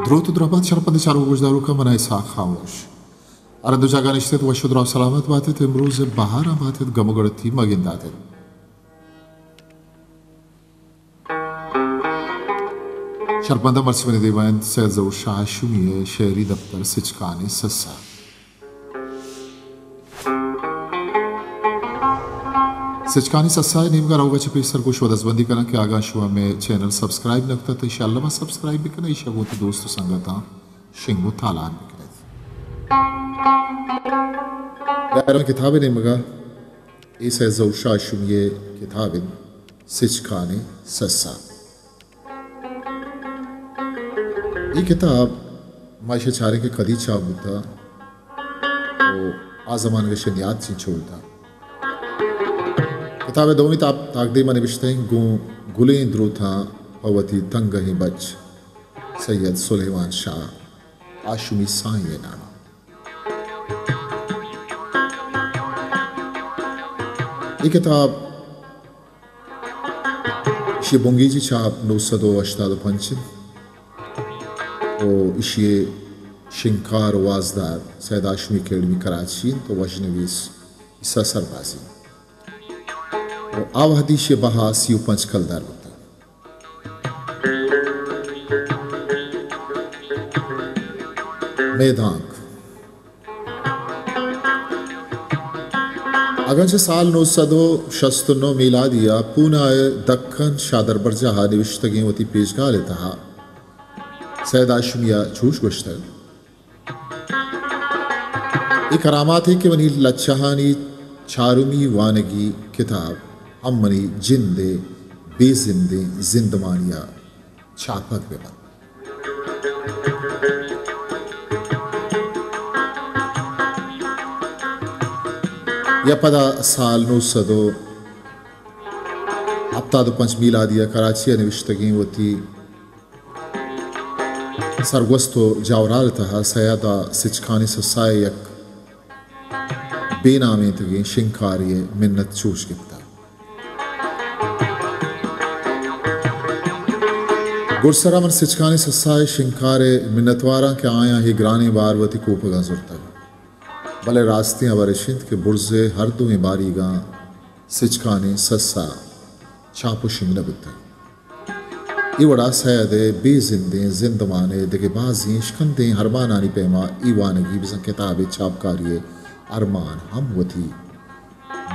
دروت ءُ درہبات شرپمندیں چاروک ءُ گوشداروکاں، من ءِ اسحاق خاموش۔ ہر دو جاگہ نشت ات، وش ءُ دراہ سلامت بات ات، امروز ءِ بہاراں بات ات، گم ءُ گڑتی مہ گندات ات۔ شرپمنداں، مرچی منی دیما انت سید ظہور شاہ ہاشمی ءِ شعری دپتر سچکانیں سسا۔ سچکانی سسا ءِ نیمگا روگ ءَ چہ پیسر گوں شما دزبندی کناں کہ اگاں شما مئے چینل سبسکرائب نہ کتگ تہ انشاءاللہ ما سبسکرائب بکن ات، ایشی ءَ گوں وتی دوست ءُ سنگتاں شنگ ءُ تالان بکن ات۔ بیا رویں کتاب ءِ نیمگا، اے سید ظہور شاہ ہاشمی ءِ کتاب انت سچکانی سسا۔ اے کتاب ما ایشی ءَ چاریں کہ کدی چاپ بوتگ ءُ آ زمانگ ءَ ایشی ءِ نیاد چنچو بوتگ۔ کتاب ءِ دومی تاک-، تاکدیم ءَ نبشتہ انت گوں گلیں دروتاں پہ وتی تنگہیں بچ سید سلیمان شاہ ہاشمی سائیں ءِ نام ءَ۔ اے کتاب ایشی ءِ بنگیجی چاپ نو سد ءُ ہشتاد ءُ پنچ انت ءُ ایشی ءِ شنگکار ءُ وازدار سید ہاشمی اکیڈمی کراچی انت ءُ وژنویس عیسی سربازی انت ءُ آ وہدی ایشی ءِ بہا سی ءُ پنچ کلدار بوتگ۔ میدانک۔ اگاں چہ سال نو سد ءُ شست ءُ نو میلادی ءَ پونا ءِ دکن شادربرجاہ ءَ نبشتگیں وتی پیشگال ءِ تہا سید ہاشمی ءَ چوش گوشتگ، اے کراماتے کہ منی لچہانی چارمی وانگی کتاب ہم منی جند ءِ بے زندیں زندمانی ءَ چاپگ بہ بنت۔ یا پدا سال نو سد ءُ ہپتاد ءُ پنچ میلادی ءَ کراچی ءَ نبشتگیں وتی سرگوست ءُ جاورھال ءِ تہا سید ءَ سچکانی سسا ءِ یک بے نامینتگیں شنگکارے ءِ منت چوش گپتگ۔ گڈسرا من سچکانی سسا ءِ شنگکار ءِ منتواراں کہ آیاں اے گرانیں بار وتی کوپگاں زرتگ۔ بلے راستیں ہبر اش انت کہ برز ءِ ہر دوئیں باریگاں سچکانی سسا چاپ ءُ شنگ نہ بوتگ۔ اے وڑا سید ءِ بے زندیں زندمان ءِ دگہ بازیں اشکندیں ارمانانی پیما اے وانگی بزاں کتابے چاپکاری ءِ ارمان ہم وتی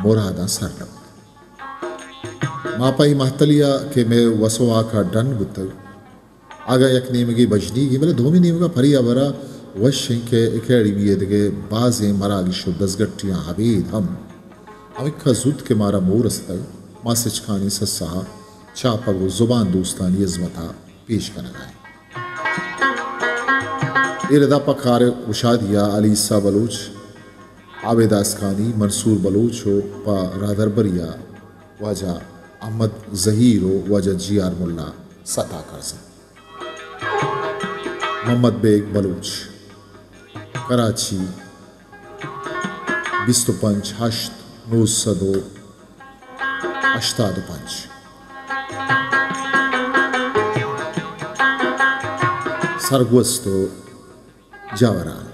مراداں سر نہ بوت۔ ما پہ اے مہتلی ءَ کہ مئے وس ءُ واک ءَ ڈن بوتگ، اگاں یک نیمگے بژنیگیں، بلے دومی نیمگ ءَ پرے ہبر ءَ وش ایں کہ اکیڈمی ءِ دگہ بازیں مراگش ءُ دزگٹیاں ابید ہم ہمکا زوت کہ مارا موہ رستگ، ما سچکانی سسا ءَ چاپگ ءُ زبان دوستانی ہزمت ءَ پیش کنگ ءَ ایں۔ اے ردا پہ کار گشادی ءَ علی عیسی بلوچ، عابد آسکانی، منصور بلوچ ءُ پہ راہدربری ءَ واجہ احمد زہیر ءُ واجہ جی آر ملا ستا کرز انت۔ محمد بیگ بلوچ، کراچی، بیست ءُ پنچ ہشت نو سد ءُ ہشتاد ءُ پنچ۔ سرگوست ءُ جاوران۔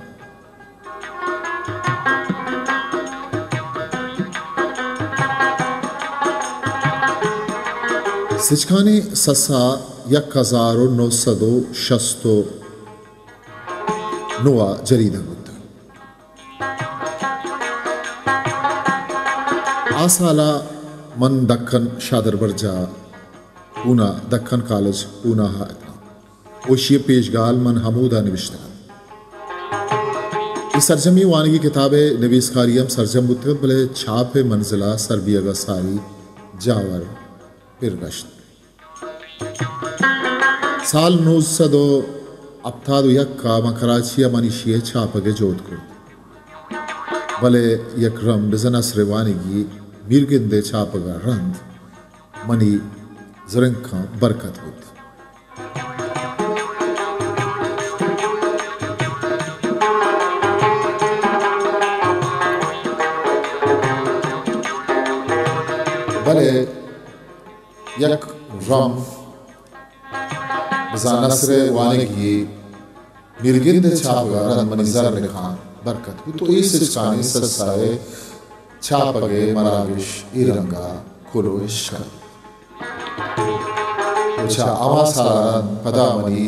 سچکانی سسا یک ہزار ءُ نو سد ءُ شست ءُ نو ءَ جریدگ بوتگ۔ آ سال ءَ من دکن شادربرجاہ، پونا، دکن کالج پونا ءَ اتاں۔ ءُ ایشی ءِ پیشگال من ہمودا نبشتگ ات۔ اے سرجمیں وانگی کتاب ءِ نبیسکاری ہم سرجم بوتگ ات، بلے چاپ ءِ منزل ءَ سر بیگ ءَ ساری جاور پر گشت۔ سال نو سد ءُ ہپتاد ءُ یک ءَ من کراچی ءَ من ایشی ءِ چاپگ ءِ جہد کرت، بلے یک رمب بزاں نثر ءِ وانگی میرگند ءِ چاپگ ءَ رند منی زرنکاں برکت بوت۔ بلے یک رمب بزاں نثر ءِ وانگی میرگند ءِ چاپگ ءَ رند منی زر نکان برکت بوت و اے سچکانی سسا ءِ چاپگ ءِ مراگش اے رنگ ءَ کل و اشکت۔ و چہ ہما سال ءَ رند پدا منی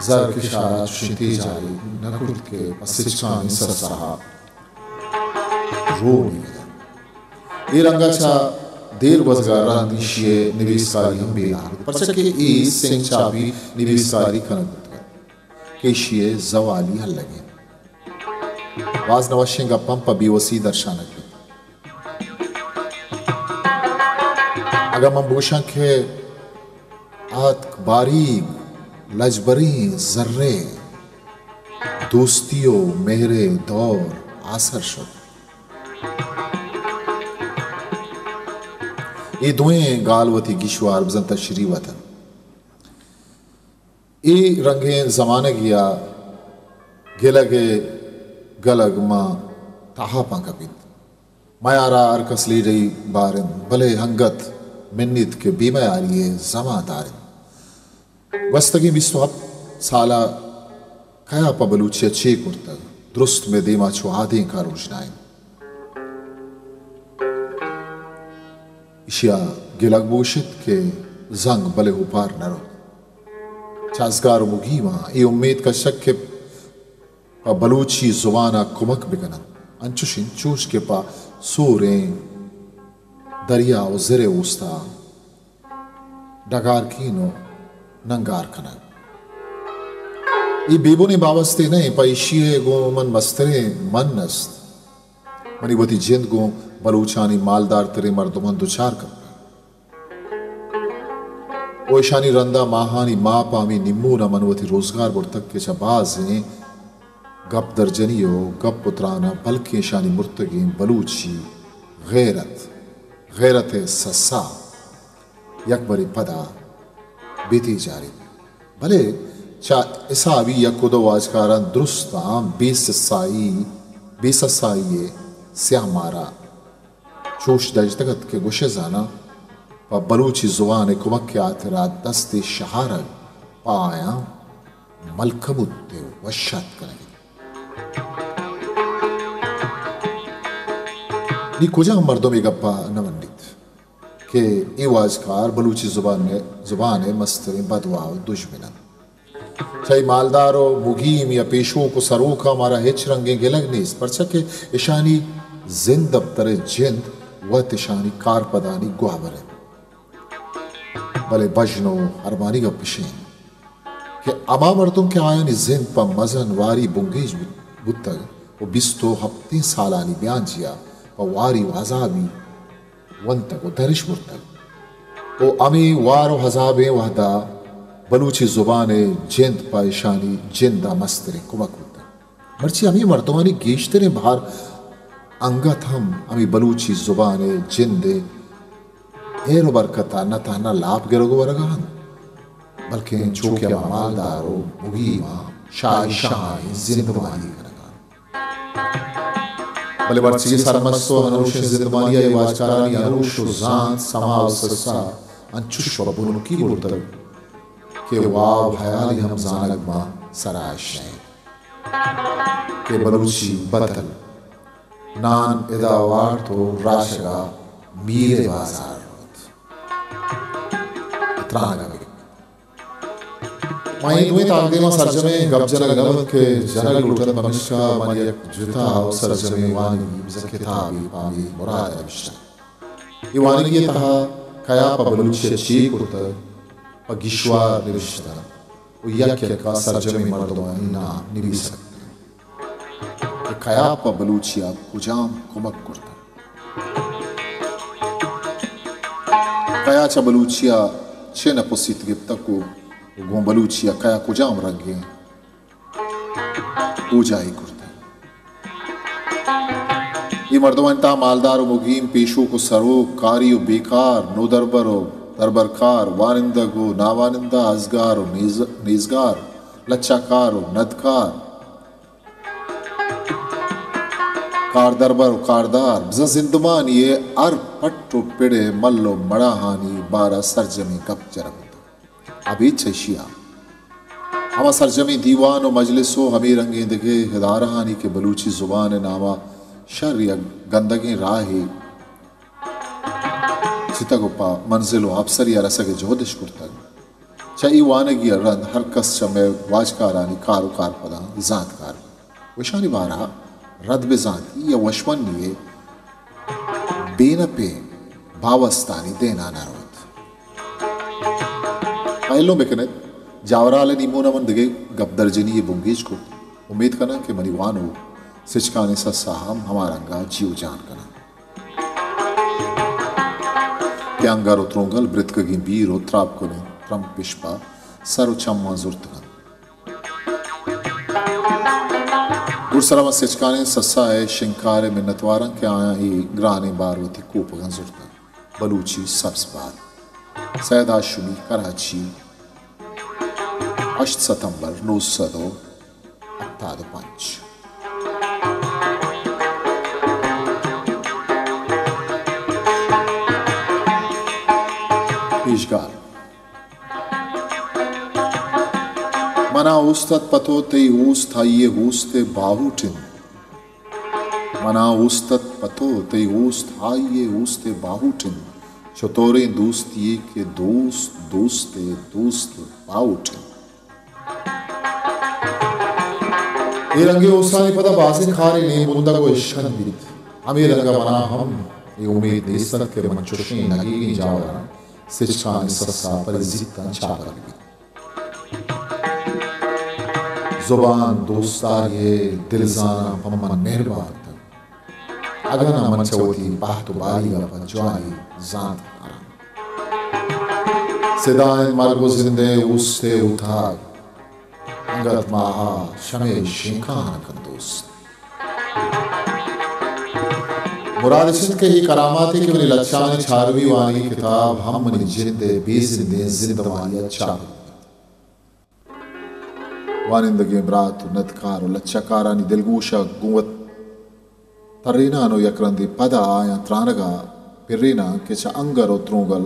زر کشار ءَ چشیں تیجاری نہ کرت کہ پہ سچکانی سسا ءَ رو نیلداں۔ اے رنگ ءَ چہ دیر گوزگ ءَ رند ایشی ءِ نبیسکاری ہم بے نام بوت، پرچا کہ اے سنگ چاپی نبیسکاری کنگ بوتگ ات کہ ایشی ءِ زوالی ہلگیں۔ باز نوشیں گپ ہم پہ بیوسی درشانگ بیت۔ اگاں من بگوشاں کہ آتک باریگ لجبریں زرے، دوستی و مہرے دور آسر شت۔ اے دوئیں گال وتی گیشوار بزاں تشریح وتن۔ اے رنگیں زمانگے ءَ گلگ ءِ گلگ ماں تہاپاں کپیت۔ میارا ہر کس لیڈئی بارنت، بلے انگت منیت کہ بے میاری ءِ زمان دارنت۔ گوستگیں بیست و ہپت سال ءَ کیا پہ بلوچی ءَ چے کرتگ؟ درست مئے دیما چو آدینک ءَ روژنائینت۔ ایشی ءَ گلگ بوشت کہ زنگ بلے اوپار نہ روت۔ چہ ازگار و مگیماں اے امیت کشگ کہ پہ بلوچی زبان ءَ کمک بکن انت، انچش انت چوش کہ پہ سوریں دریا و زر ءِ اوست ءَ ڈگارکین و ننگار کنگ۔ اے بے بنیں بابستے نہ انت، پہ ایشی ءَ گوں من مستریں من است۔ منی وتی جند گوں بلوچانی مالدارتریں مردماں دچار کپتگ۔ و اشانی رندا ماہانی ماہ پہ ہمے نیمون ءَ من وتی روزگار برتگ کہ چہ بازیں گپ درجنی و گپ و تران ءَ بلکیں اشانی مرتگیں بلوچی غیرت، غیرت ءِ سسا یکبرے پدا بے تیجاریت۔ بلے چہ حسابی یک و دو واجکاراں درستاں بے سسائی، بے سسائی ءِ سیاہ مارا چوش دژتگ ات کہ گوشئے زاناں پہ بلوچی زبان ءِ کمک ءِ ہاترا دستے شہارگ پہ آیاں ملکموت ءِ وش آتک کنگ انت۔ نی کجام مردم اے گپ ءَ نہ منیت کہ اے واجکار بلوچی زبان ءِ، زبان ءِ مستریں بدواہ ءُ دژمن انت؟ چہ اے مالدار ءُ مگیم یا پیشوک ءُ سروکاں مارا ہچ رنگیں گلگ نیست، پرچا کہ اشانی زند دپتر ءِ جند وت اشانی کارپدانی گوہبر انت۔ بلے بژن ءُ ارمانی گپ اش انت کہ ہما مردم کہ آیانی زند پہ مزن واری بنگیج بوت، بوتگ ءُ بیست ءُ ہپتیں سالانی میانجی ءَ پہ واری ءُ عذابی ونتگ ءُ درش برتگ ءُ ہمے وار ءُ عذابیں وہدا بلوچی زبان ءِ جند پہ اشانی جند ءَ مستریں کمک بوتگ۔ مرچی ہمے مردمانی گیشتریں بہر انگت ہم ہمے بلوچی زبان ءِ جند ءِ ہیر ءُ برکت ءَ نہ تہنا لاپ گرگ ءُ ورگ ءَ انت، بلکیں چو کہ ہما مالدار ءُ مگیماں شاہی شاہانی زندمانی کنگ ءَ انت۔ بلے مرچی سرمست ءُ انوشیں زندمانی ءَ اے واجکارانی انوش ءُ زانت، سما ءُ سسا انچش پہ بنکی برتگ کہ واب ہیالی ہم زانگ ماں سرا اش نہ انت کہ بلوچی بتل نان ادا وارت ءُ راشگ ءَ میر ءِ بازار روت۔ ترانگ ءَ بہ ما اے دوئیں تاکدیماں سرجمیں گپ جنگ نہ بنت کہ جنگ لوٹنت، پمشکا من یک جتا ءُ سرجمیں وانگی بزاں کتابے پہ ہمے مراد ءَ نبشتہ۔ اے وانگی ءِ تہا کیا پہ بلوچی ءَ چے کرتگ، پہ گیشوار نبشتہ ءُ یک یک ءَ سرجمیں مردمانی نام نبیسگ کہ کیا پہ بلوچی ءَ کجام کمک کرتگ، کیا چہ بلوچی ءَ چہ نپسیت گپتگ ءُ گوں بلوچی ءَ کیا کجام رنگیں پوجائی کرتگ۔ اے مردمانی تہا مالدار ءُ مگیم، پیشوک ءُ سروک، کاری ءُ بیکار، نودربر ءُ دربرکار، وانندگ ءُ ناوانندہ، ازگار ءُ نیز-، نیزگار، لچہ کار ءُ ندکار، کاردربر ءُ کاردار، بزاں زندمانی ءِ ہر پٹ ءُ پڑ ءِ مل ءُ مڑاہانی بارہ ءَ سرجمیں گپ جنگ بوتگ۔ ابید چہ ایشی ءَ ہما سرجمیں دیوان و مجلس و ہمے رنگیں دگہ ادارہانی کہ بلوچی زبان ء نام ء شر یک گندگیں راہے چتگ و پہ منزل و آپسری ء رسگ ء جہد اش کرتگ، چہ اے وانگی ء رند ہر کس چہ مئے واجکارانی کار و کارپداں زانتکار بیت و اشانی بارہ ء رد بہ زانتی یا وشمندی ء بینپیں باوستانی دینا نہ روت۔ پہ ایلم بکن ات، جاورھال ء نیمون ء من دگہ گپ درجنی ء بنگیج کرت۔ امیت کناں کہ منی وانوک سچکانی سسا ہم ہما رنگ ء جی و جان کناں کہ انگر و ترونگل برتکگیں بیر و تراپ کنیں ترمپ اش پہ سر و چماں زرتگ انت۔ گڈسرا من سچکانیں سسا ء شنگکار ء منتواراں کہ آیاں اے گرانیں بار وتی کوپگاں زرتگ۔ بلوچی سبز بار۔ سید ہاشمی، کراچی، ہشت ستمبر نو سد و ہپتاد و پنچ۔ پیشگال۔ منا اوست ات پہ تو، تئی اوست آئی ء اوست ء باہوٹ انت۔ منا اوست ات پہ تو، تئی اوست آئی ء اوست ء باہوٹ انت۔ چتوریں دوستی یے کہ دوست، دوست ء دوست ء باہوٹ انت۔ اے رنگیں اوستانی پدا بازیں کارے نیم بندگ و اشکند بیت۔ ہمے رنگ ء منا ہم اے امیت نیست ات کہ من چشیں نگیگیں جاوراں سچکانی سسا پرزیتاں چاپگ بیت۔ زبان دوستاری ء دلزاناں پہ من مہربان اتگ۔ اگاں نہ من چہ وتی بہت و باریگ ء پہ جوانی زانت کاراں۔ سدا انت مرگ و زند ء اوست ء اوتاگ۔ انگت ماہا شمے شنکان کن دوست۔ مراد اش انت کہ اے کراماتے کہ منی لچھانی چاروی وانگی کتاب ہم منی جند ء بے زندیں زندمانی ء چاپ انت۔ وانندگیں برات و ندکار و لچہ کارانی دلگوش ء گوں وت ترینان و یک رندے پدا آیاں ترانگ ء پریناں کہ چہ انگر و ترونگل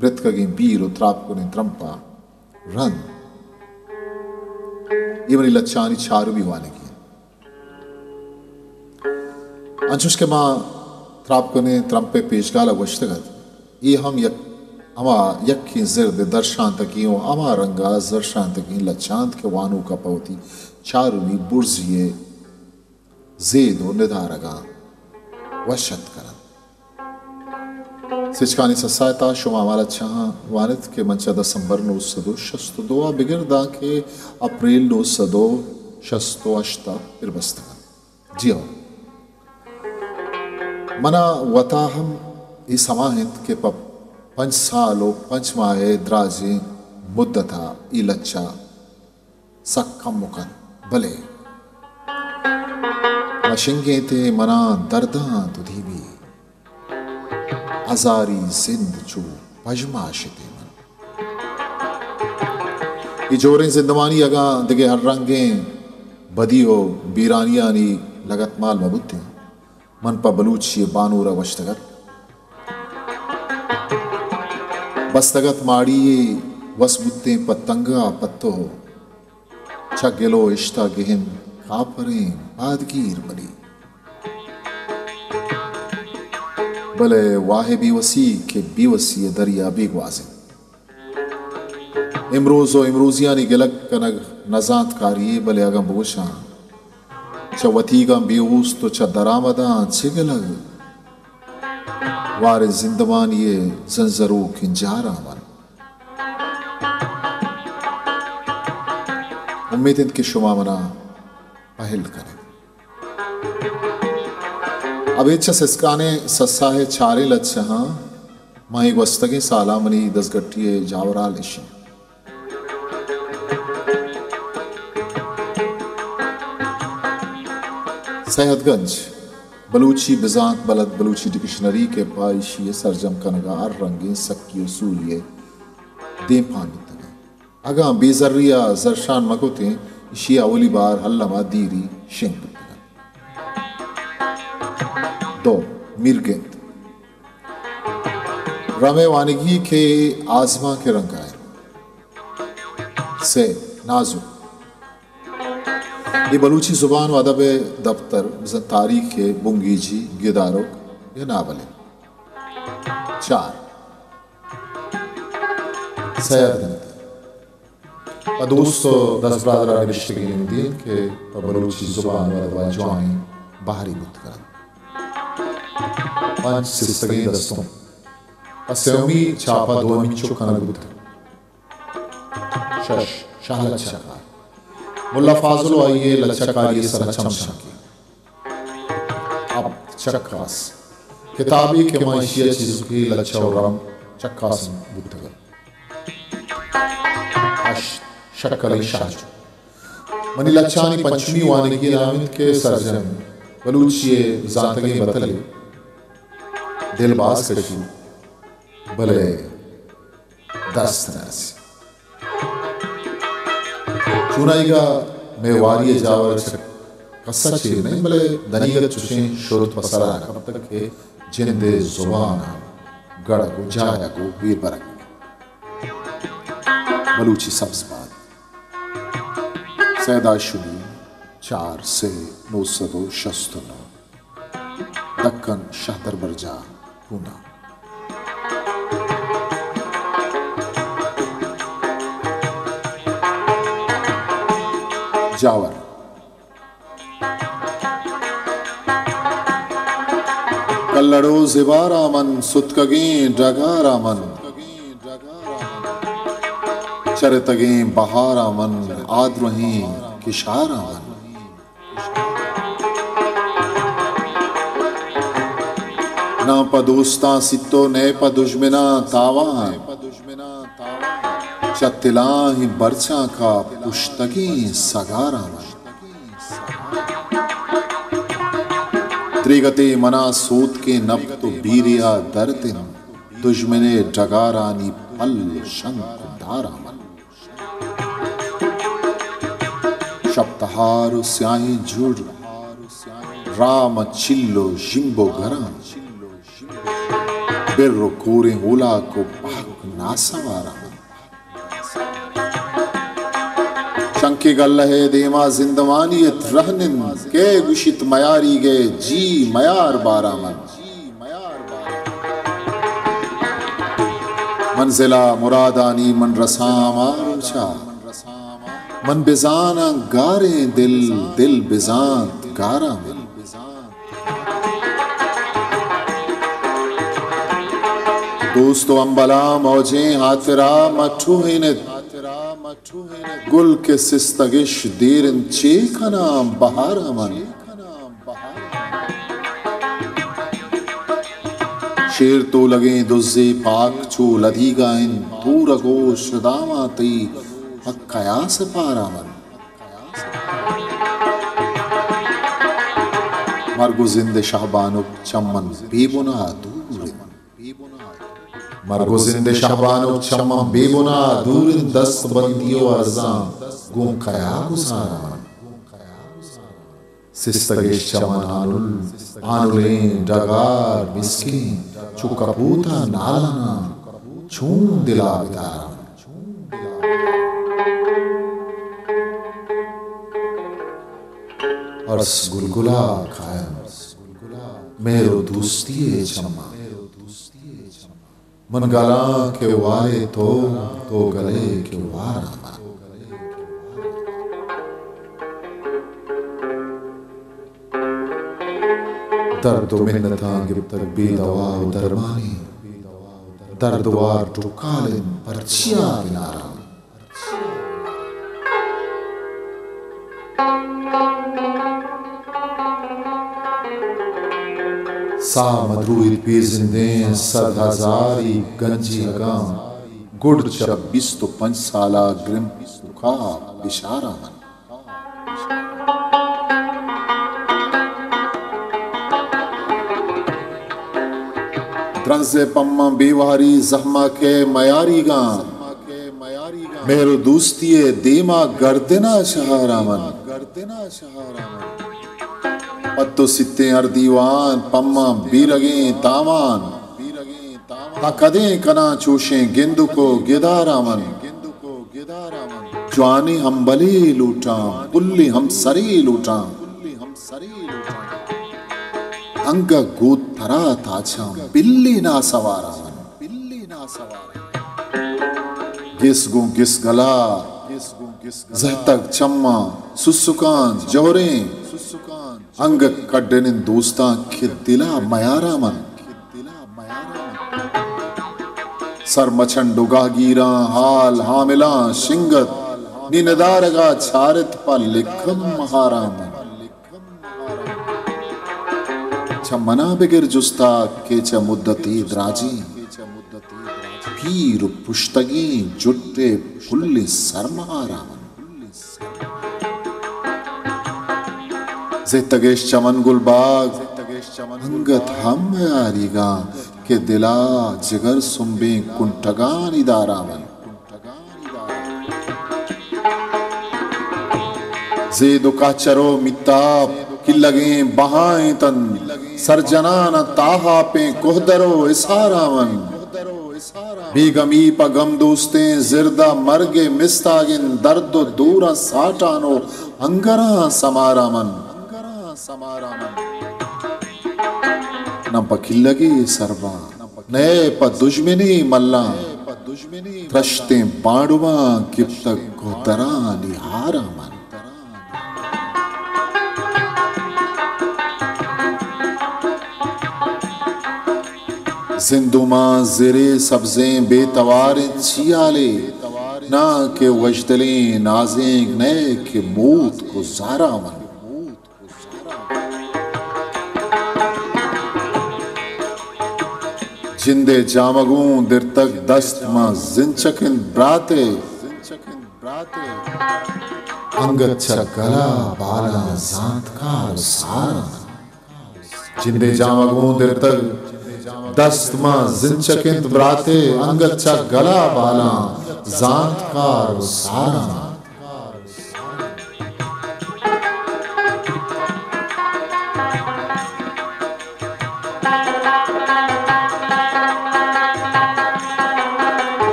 برتکگیں بیر و تراپ کنیں ترمپ ء رند اے منی لچھانی چاروی وانگی انت۔ انچوش کہ ما تراپ کنیں ترمپ ء پیشگال ء گوشتگ ات، اے ہم یک ہما یکیں زرد ء درشانتگیں و ہما رنگ ء زرشانتگیں لچہ انت کہ وانوک ء پہ وتی چاروی برزی ء زید و ندارگاں وش اتک کن انت۔ سچکانی سسا ء تہا شما ہما لچہاں وان ات کہ من چہ دسمبر نو سد و شست و دو ء بگر دانکہ اپریل نو سد و شست و ہشت ء پر بستگ انت۔ جی ہو، منا وتا ہم اے سما انت کہ پہ پنچ سال و پنچ ماہ ء دراجیں مدت ء اے لچہ سک کمک انت، بلے مشنگیں تے مناں درداں دودیمی، ہزاری زند چو پژماشتے من۔ اے جوریں زندمانی اگاں دگہ ہر رنگیں بدی و بیرانیانی لگتمال مہ بوتیں، من پہ بلوچی ء بانور ء گوشتگ ات۔ بستگ ات ماڑی ء وس بوتیں پہ تنگا پہ تو، چہ گل و اشتا گہن کاپریں بادگیر منی۔ بلے واہ بیوسی کہ بیوسی ء دریا بیگواز انت۔ امروز و امروزیانی گلگ کنگ نزانتکاری یے، بلے اگاں بگوشاں چہ وتیگاں بے اوست و چہ درآمداں چہ گلگ؟ واریں زندمانی ء زنزروکیں جاراں من۔ امیت انت کہ شما منا پہل کن ات۔ ابید چہ سسکانیں سسا ء چاریں لچہاں، ماں اے گوستگیں سالاں منی دزگٹی ء جاورال اش انت۔ سید گنج، بلوچی بزانت بلد، بلوچی ڈکشنری کہ پہ ایشی ء سرجم کنگ ء ہر رنگیں سکی و سوری ء دیمپان بوتگ انت۔ اگاں بے زری ء زرشان مہ کتیں، ایشی ء اولی بار الم ء دیری شنگ بوتگ انت۔ دو، میرگند۔ رمے وانگی کہ آزمانک ء رنگ ء انت۔ سے، نازک۔ اے بلوچی زبان و ادب ءِ دپتر بزاں تاریخ ءِ بنگیجی گدارک یا ناول انت۔ چار، سید انت۔ پہ دوست و دزبرادرا نبشتگیں نمدی انت کہ پہ بلوچی زبان و ادبا جوانیں بہرے بوت کننت۔ پنچ، سستگیں دستونک۔ پہ سیمی چاپا دومی چک کنگ بوتگ۔ شش، شاہ لچہ کار۔ ملا فاضل و آئی ءِ لچہ کاری ءِ سرا چم شانکی۔ ہپت، چکاس۔ کتابے کہ ماں ایشی ءَ چیزکے لچہ و رم چکاس بوتگ۔ ہشت، شکلیں شاہ جو۔ منی لچہانی پنچمی وانگی ءِ نام انت کہ سرجم بلوچی ءِ زانتگیں بتلے دل باز کشی، بلے دست نہ رسی۔ چونائیگا مئے واری ءِ جاور چہ کسا چیر نہ انت، بلے دنیگت چشیں شد پہ سرا کپتگ کہ جند ءِ زبان ءَ گڑگ و جایگ و بے برگ۔ بلوچی سبز باد۔ سید ہاشمی، چار سے نو سد و شست و نو۔ دکن شہدربرجاہ، پونا۔ جاور۔ کلڑو زبارا من، ستکگیں ڈگارا من، چرتگیں بہارا من، آدروہیں کشارا من۔ ناں پہ دوستاں سیت و نئے پہ دژمناں تاوان، چہ تلاہیں برچاں کا پشتگیں سگاراں من۔ دریگتے منا سوتکیں نپت و بیریا درد انت، دژمن ءِ ڈگارانی پل شنک و داراں من۔ شپ تہار و سیاہیں جوڑ، رام چل و ژیمب و گراں، بر و کوریں ہولاک و پہک ناسواراں من۔ چنکے گلہ ءِ دیما زندمانی ات رہن انت، کئے گوشیت میاریگ ءِ جی میار باراں من۔ منزلا مرادانی من رساں ہما روچا، من بزاناں گاریں دل، دل بزانت گاراں من۔ دوست و امبلاں موجیں ہاترا مہ ٹوہینت، گل کہ سستگش دیر انت چے کناں بہاراں من۔ شیر تولگیں دزے پاک چو لدیگا انت، تورگ و شداماں تئی پہ کیا سپاراں من۔ مرگ و زند شہبانک چمن بے بنا دور انت۔ مرگ و زند شہبانک چماں بے بنا دور انت، دست بندی و ارزاں گوں کیا گزاراں من۔ سستگش چمن آنل، آنلیں ڈگار مسکیں، چو کپوتا نالاناں چون دلا بداراں من۔ ارس گلگلا کاینت مہر و دوستی ء چماں۔ من گلاں کہ وارے تو، تو گلے کہ واراں من۔ درد و منتاں گپتگ بے دوا و درمانی، درد وار ٹکال انت پرچیا بناراں من۔ ساہ مدرویت بے زندیں صد ہزاری گنجی اگاں، گڈ چہ بیست و پنچ سالا گرمپ و کاپ بشاراں من۔ درنز ء پماں بے واری زہماک ء میاریگاں، مہر و دوستی ء دیما گردنا شہاراں من۔ پت و سیتیں ہر دیوان پماں بیرگیں تاوان، تا کدیں کناں چوشیں گندک و گداراں من۔ جوانیں ہمبلے لوٹاں، پلیں ہمسرے لوٹاں۔ انگہ گوں ترا تاچاں، بلے ناسوارا من۔ گس گوں گس گلا، زہتگ چماں سسکاں جوریں۔ انگت کڈنیں دوستاں کہ دلا میارا من۔ سر مچنڈ و گہگیراں، حال حاملاں شنگت، نی ندارگا چارت پہ لکھم مہاراں من۔ چہ منا بگر جستا کہ چہ مدتی دراجیں، پیر و پشتگیں جٹے پلیں سرمہاراں من۔ زہتگش چمن گل باگ، انگت ہم میاریگاں کہ دلا جگر سمبیں کنٹگانی دارا من۔ زید و کہچر و میتاپ کلگیں بہائیں تن، سرجنان تاہاپیں کوہدر و اسارا من۔ بیگمی پہ گم دوستیں زردا مرگ مستاگیں درد و دوراں ساٹان و انگراں سمارا من۔ نہ پہ کلگے سرباں، نئے پہ دژمنے ملاں، ترشتیں بانڈواں گپتگ کوہدرانی ہاراں من۔ زندو ماں زرے سبزیں بے تواریں چیالے، ناں کہ وشدلیں نازینک نئے کہ موتک و زاراں من۔ جندے جامگوں درتگ دست ماں زنچک انت براتے، انگت چہ گلا بالاں زانتکار و ساراں۔ جندے جامگوں درتگ دست ماں زنچک انت براتے، انگت چہ گلا بالاں زانتکار و ساراں۔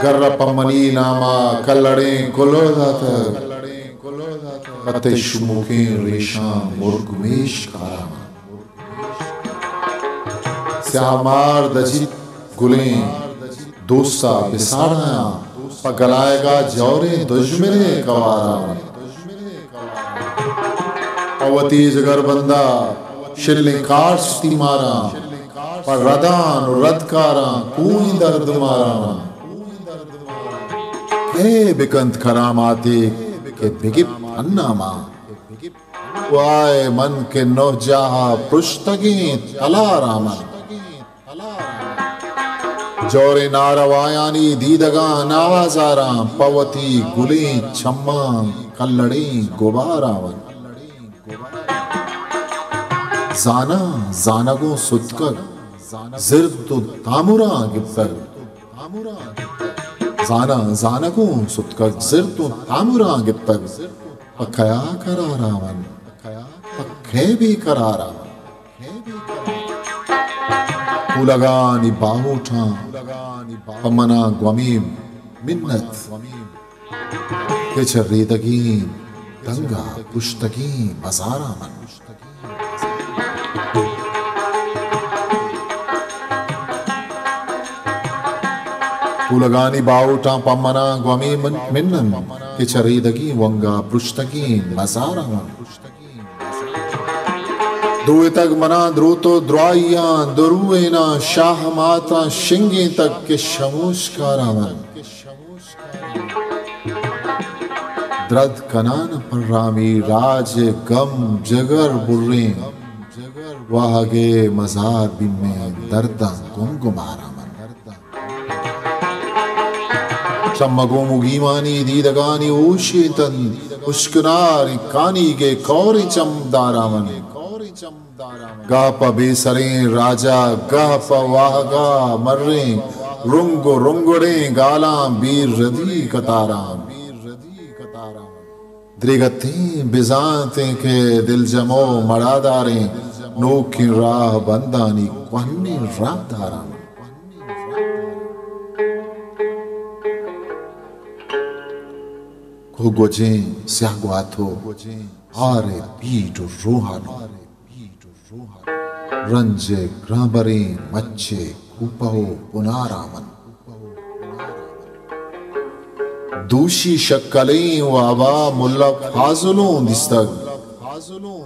گر ء پہ منی نام ء کلڑیں کلوہ داتگ، پہ تئی شموکیں ریشاں مرگ میش کاراں من۔ سیاہ مار دجیت گلیں دوست ء بساڑایاں، پہ گلائیگ ء جوریں دژمن ء کواراں من۔ پہ وتی جگربند ء شلیں کارچ تیماراں، پہ ردان و ردکاراں کوئیں درد ماراں من۔ کئے بکنت کراماتے کہ بگپت اناں ما؟ وائے من کہ نوہ جاہ ء پرشتگیں تلاراں من۔ جوریں ناروایانی دیدگاں نہ آزاراں، پہ وتی گلیں چماں کلڑیں گباراں من۔ زاناں زانگوں ستکگ زرد و تامراں گپتگ۔ زاناں زانگوں ستکگ زرد و تامراں گپتگ۔ پہ کیا قراراں من؟ پہ کئے بے قراراں من؟ پولگانی باہوٹاں پہ منا گومی منت، کہ چہ ریدگیں دنگا پشتگیں مزاراں من۔ پولگانی باہوٹاں پہ منا گومی من، منت، کہ چہ ریدگیں ونگا پرشتگیں مزاراں من۔ دوئتگ منا دروت و درائیاں، درویناں شاہ ماتاں شنگینتگ کہ شموشکاراں من۔ درد کنان پرامی راج گم جگر بریں، واہگے مزار بیمیں درداں گم گماراں من۔ چمگوں مگیمانی دیدگانی ہوشے تن، اشکناریں کانیگے کوریں چمداراں من۔ گاہ پہ بے سریں راجا، گاہ پہ واہگا مریں، رنگ و رنگڑیں گالاں بے ردی قطاراں۔ دریگتیں بزانتیں کہ دلجم و مڑاداریں، نوکیں راہ بندانی کوہنیں راہداراں۔ تو گوجیں سیاہ گواتو، آر ءِ پیٹ ءُ روحانو۔ رنج ءِ گرانبریں مچ ءِ کوپہ ءُ بنارا من۔ دوشی شکلیں وابا ملا فاضلوں دیستگ،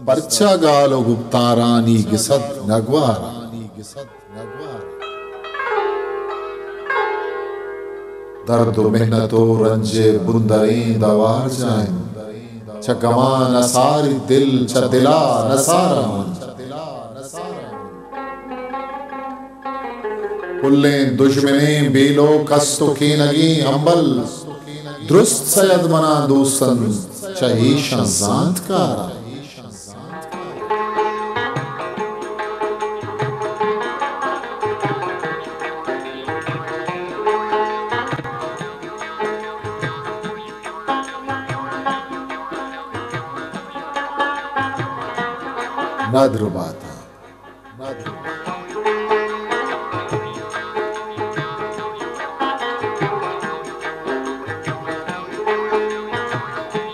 پرچا گال ءُ گپتارانی گسد نگوار۔ درد ءُ محنت ءُ رنج ءِ بندریں دوار جاہ انت۔ چہ گمان ءَ ساری دل، چہ دل ءَ نسار ءَ من۔ پلیں دژمنیں بیلو کست ءُ کینگیں ہمبل، درست سید منا دوست انت، چہ ایشاں زانتکار ءَ۔ ندر باتاں۔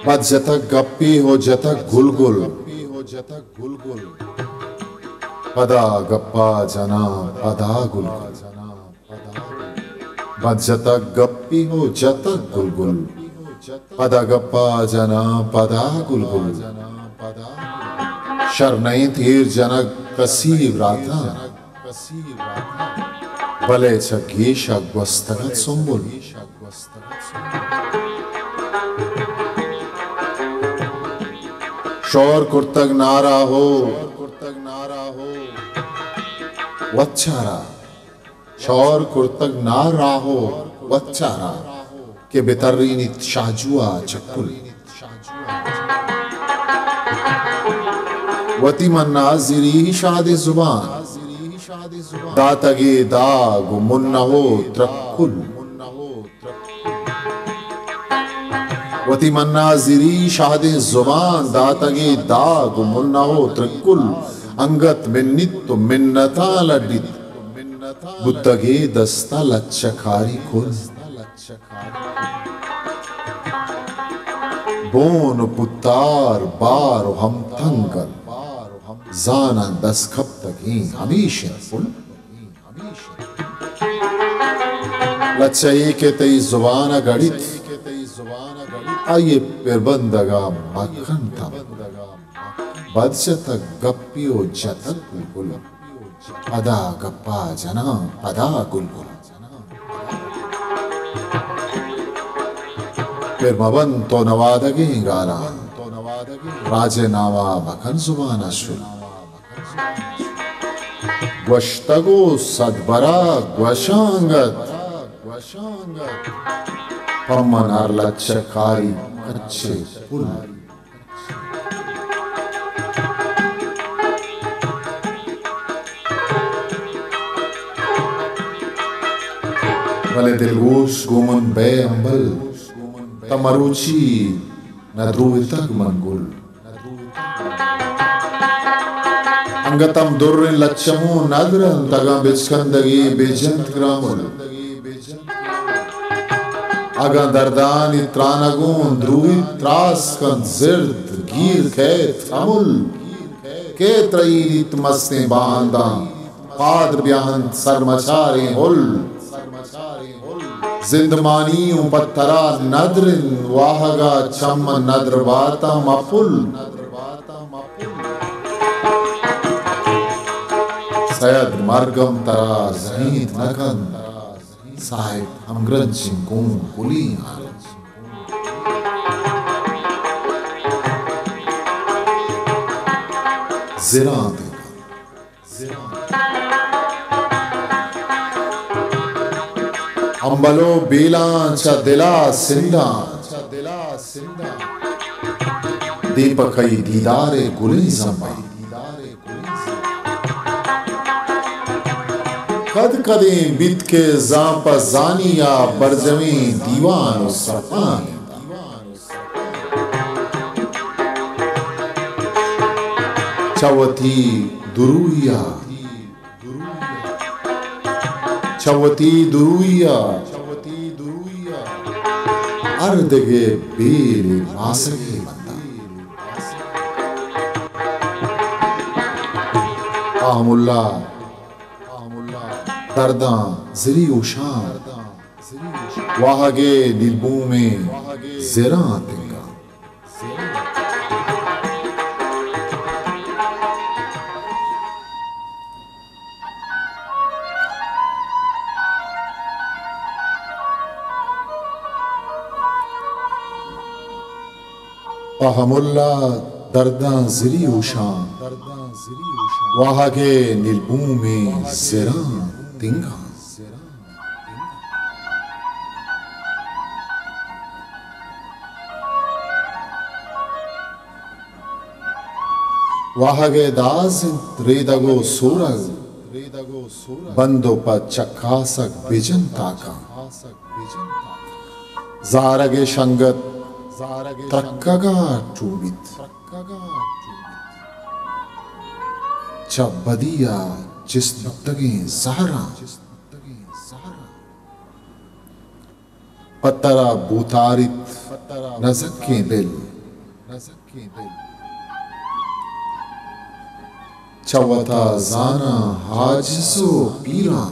پد جتگ گپی ءُ جتگ گلگل۔ پدا گپا جناں پدا گلگل۔ پد جتگ گپی ءُ جتگ گلگل۔ پدا گپا جناں پدا گلگل۔ شر نہ انت ایر جنگ کسی براتاں، بلے چہ گیش ءَ گوستگ ات سنبل۔ شور کرتگ ناراہو وت چارا، شور کرتگ ناراہو وت چارا، کہ بترینیت شاہجو ءَ چکل۔ وتی منا زری شادیں زبان، داتگے داگ ءُ منہ ءُ ترکل۔ وتی منا زری شادیں زبان، داتگے داگ ءُ منہ ءُ ترکل۔ انگت منیت ءُ منتاں لڈیت، بوتگے دست ءَ لچہ کاری کل۔ بون ءُ پتار بار ءُ ہمتنگل، زاناں دست کپتگیں ہمیش انت پل۔ لچہ اے کہ تئی زبان ءَ گڑیت، آئی ءِ پربندگ ءَ مکن تم۔ بد جتگ گپی ءُ جتگ گلگل۔ پدا گپا جناں پدا گلگل۔ پر مبن تو نوادگیں گالاں، راج ءِ ناما مکن زبان ءَ شل۔ گوشتگ ءُ صد برا گوشاں انگت، پمن ہر لچہ کاری کچے پل۔ بلے دلگوش گوں من بئے امبل، تاں مروچی نہ دروہتگ من گل۔ انگت ہم دریں لچموں ندر انت، اگاں بچکندگے بہ جنت گرامل۔ اگاں دردانی ترانگوں دروہی تراس کنت زرد، گیر کئیت ہمل۔ کئے ترینیت مستیں باہنداں، پادر بیاہنت سرمچاریں ہل۔ زندمانی اوں پہ ترا ندر انت، واہگ ءَ چم ندر باتاں مپل۔ سید مرگم ترا زہینت نہ کنت، صاحب ہمگرنچیں گوں گلیں آرنچ۔ زراں دے امبل ءُ بیلاں چہ دل ءَ سنداں، دیم پہ کئی دیدار ءِ گلیں زمباں۔ کد کدیں بیت کہ زاں پہ زانی ءَ برجمیں دیوان ءُ سپاں۔ چہ وتی دروہی ءَ، چہ وتی دروہی ءَ، ہر دگہ بیل ءِ ماسگے بنداں۔ آہ ملا درداں زری اوشاں، واہگ ءِ نیلبومیں زراں تنگاں۔ آہ ملا درداں زری اوشاں، واہگ ءِ نیلبومیں زراں تنگاں۔ واہگ ءِ داز انت ریدگ ءُ سورگ، بند ءُ پہ چکاسگ بجن تاکاں۔ زارگ ءِ شنگت ترکگ ءَ ٹومیت، چہ بدی ءَ چست بوتگیں زہراں۔ پہ ترا بوتاریت نزکیں دل، چہ وتا زاناں عاجز ءُ پیراں۔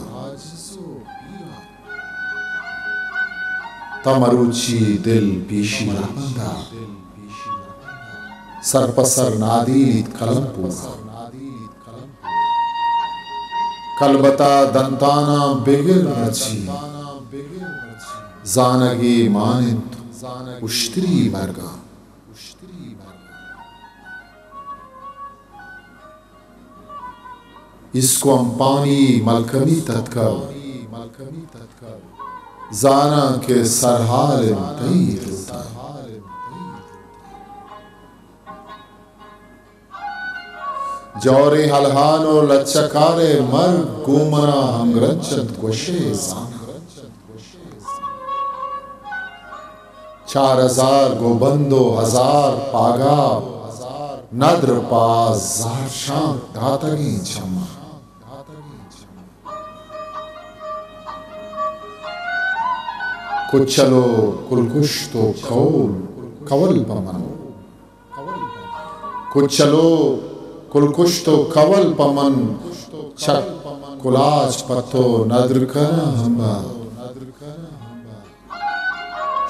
تاں مروچی دل پیشی رہبندا، سر پہ سر نادینیت قلم پورا۔ کلبت ءَ دنتاناں بگر مرچی، زانگے مان انت اشتری مرگاں۔ اسکو امپانی ملکمی تتکگ، زاناں کہ سرحال انت تئی دروتاں۔ جوریں ہلہان ءُ لچہ کار ءِ مرگ گوں منا ہمگرنچ انت گوشئے زاناں۔ چار ہزار گوں بند ءُ ہزار پاگاہ، ندر پہ آ زہرشانک داتگیں چماں۔ کچل ءُ کلکشت ءُ کول، کول پہ من۔ کچل ءُ کلکشت ءُ کول پہ من، چک کلاچ پہ تو ندر کناں ہمبا۔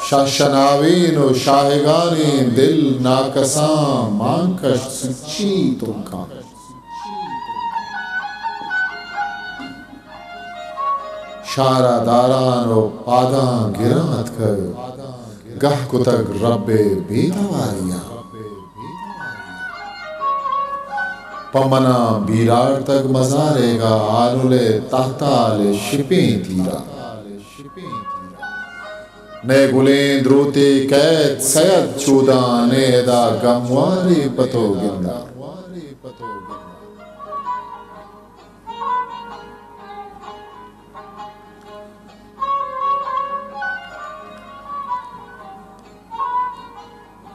شہ شناوین ءُ شاہگانیں دل ناکساں مان کشت سچی تنکاں۔ شہر ءَ داران ءُ پاداں گراں اتکگ، گہ کتگ رب ءِ بے تواریاں۔ پہ منا بیرارتگ مزارے گا، آلول ءِ تہتال ءِ شپیں تیرا۔ نئے گلیں دروتے کئیت سید چوداں، نئے ادا گموارے پہ تو گنداں۔